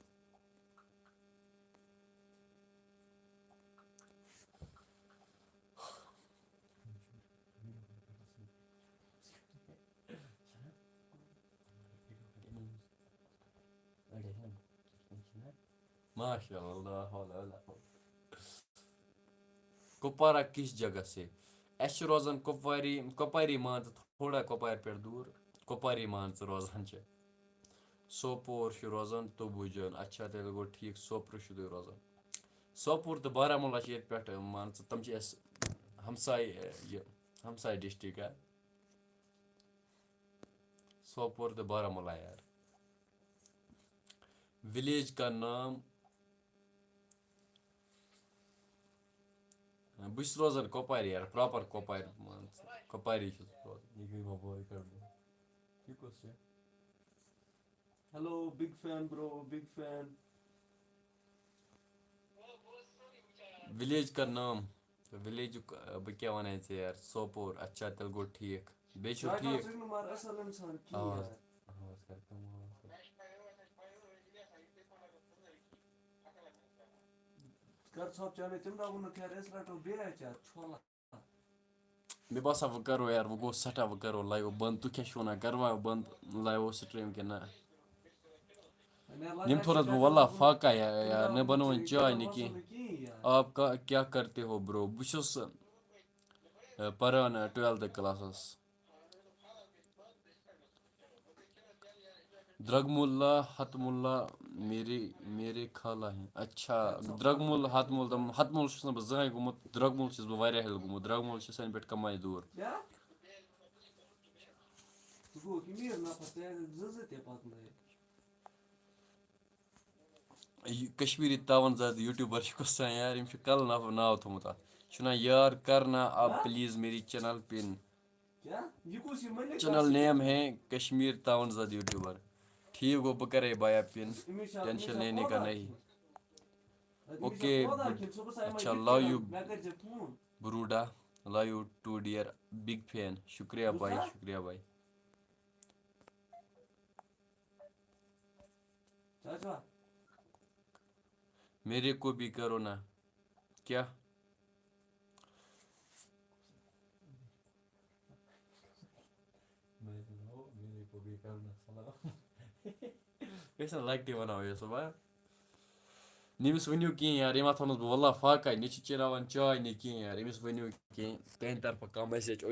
ماشاء اللہ، لا حول ولا قوة۔ کپوارہ کس جگہ سے؟ اَسہِ چھِ روزان کپواری، کپواری مان ژٕ تھوڑا کپوارِ پٮ۪ٹھ دوٗر، کپواری مان ژٕ روزان چھِ۔ سوپور چھُ روزان تبوٗ جان۔ اچھا، تیٚلہِ گوٚو ٹھیٖک، سوپرٕ چھُو تُہۍ روزان۔ سوپور تہٕ بارہمولہ چھِ ییٚتہِ پٮ۪ٹھ، مان ژٕ، تِم چھِ اَسہِ ہمساے، یہِ ہمساے district، ہا؟ سوپور تہٕ بارہمولہ یار۔ Village کا نام، بہٕ چھُس روزان کۄپوارِ یار، proper کۄپوارِ، مان ژٕ، کۄپواری چھُس بہٕ روزان۔ یہِ گٔے مےٚ بوے کَڑنہٕ۔ یہِ کُس چھُ؟ Hello, big fan, bro, big fan. Village کا نام، villageُک، بہٕ کیٛاہ وَنَے ژےٚ یار، سوپور۔ اچھا، تیٚلہِ گوٚو ٹھیٖک۔ بیٚیہِ چھُو ٹھیٖک؟ ژٕ نہٕ مگر اَصٕل اِنسان کِہیٖنۍ آواز، یار۔ آواز کر کم، آواز کر۔ کر ژھۄپ چانے، تَمہِ دۄہ ووٚنُکھ یار، أسۍ رَٹو بیٚیہِ رَٹہِ یار چھۄلہٕ۔ مےٚ باسان، وۄنۍ کَرو یار، وۄنۍ گوٚو سٮ۪ٹھاہ، وۄنۍ کَرو live بنٛد۔ تُہۍ کیٛاہ چھِو وَنان، کَروا بنٛد live stream کِنہٕ نہ؟ یِم تھوٚرَس بہٕ واللہ فاقہ یا-، یا نہ بَنٲوٕن چاے نہٕ کینٛہہ۔ آپ کا کیا کرتے ہو bro؟ بہٕ چھُس، اَ، پَران، اَ، twelfth class-س۔ درگمُلہ، ہتمُلہ، میرے، میرے خالہ ہیں۔ اچھا، درگمُل، ہتمُل، دم-، ہتمُل چھُس نہٕ بہٕ زٕہٕنۍ گوٚمُت، درگمُل چھُس بہٕ واریاہ لَٹہِ گوٚمُت۔ درگمُل چھُ سانہِ پٮ۪ٹھ کَمٕے دوٗر۔ کیٛاہ؟ ژٕ گوٚوُکھ یہِ میٖر نفر، ژےٚ زٕ زٕ تہِ پَکنٲیِتھ۔ یہِ کشمیٖری تاوَن زد YouTuber چھُ کُس تام یار، یِم چھِ کَلہٕ ناو، ناو تھوٚمُت اَتھ۔ چھُنہ یار، کرنا اب ہاں؟ Please Marie channel pin۔ کیٛاہ؟ یہِ کُس یہِ مٔلِک channel آسہِ؟ Name ہے کشمیر تاوَن زد YouTuber۔ ٹھیٖک گوٚو، بہٕ کَرَے بایا pin۔ أمِس چھا، tension أمِس چھا لینے کا پودا نہیں۔ کھیوٚن؟ أمِس چھا اوکے، پودا بُڈ-، کھیوٚن؟ صُبحس آیہِ اچھا، مےٚ love you۔ مےٚ کٔرۍ زِ phone۔ Baroda, love you too dear، big fan۔ شُکریہ بھائی، بوٗزتھا؟ شُکریہ بھائی۔ چاچا۔ میرے کو بھی کرو نا۔ کیا؟ میرے کو بھی کرو نا سلام۔ أسۍ چھِنہٕ لۄکٹی وَنان یہِ صُبحن۔ نہٕ أمِس ؤنِو کِہیٖنۍ یار، یہِ ما تھاونَس بہٕ واللہ فاقے، نہ چھِ چیٚناوان چاے نہ کِہیٖنۍ یار، أمِس ؤنِو کِہیٖنۍ، تُہٕنٛدِ طرفہٕ کانٛہہ message۔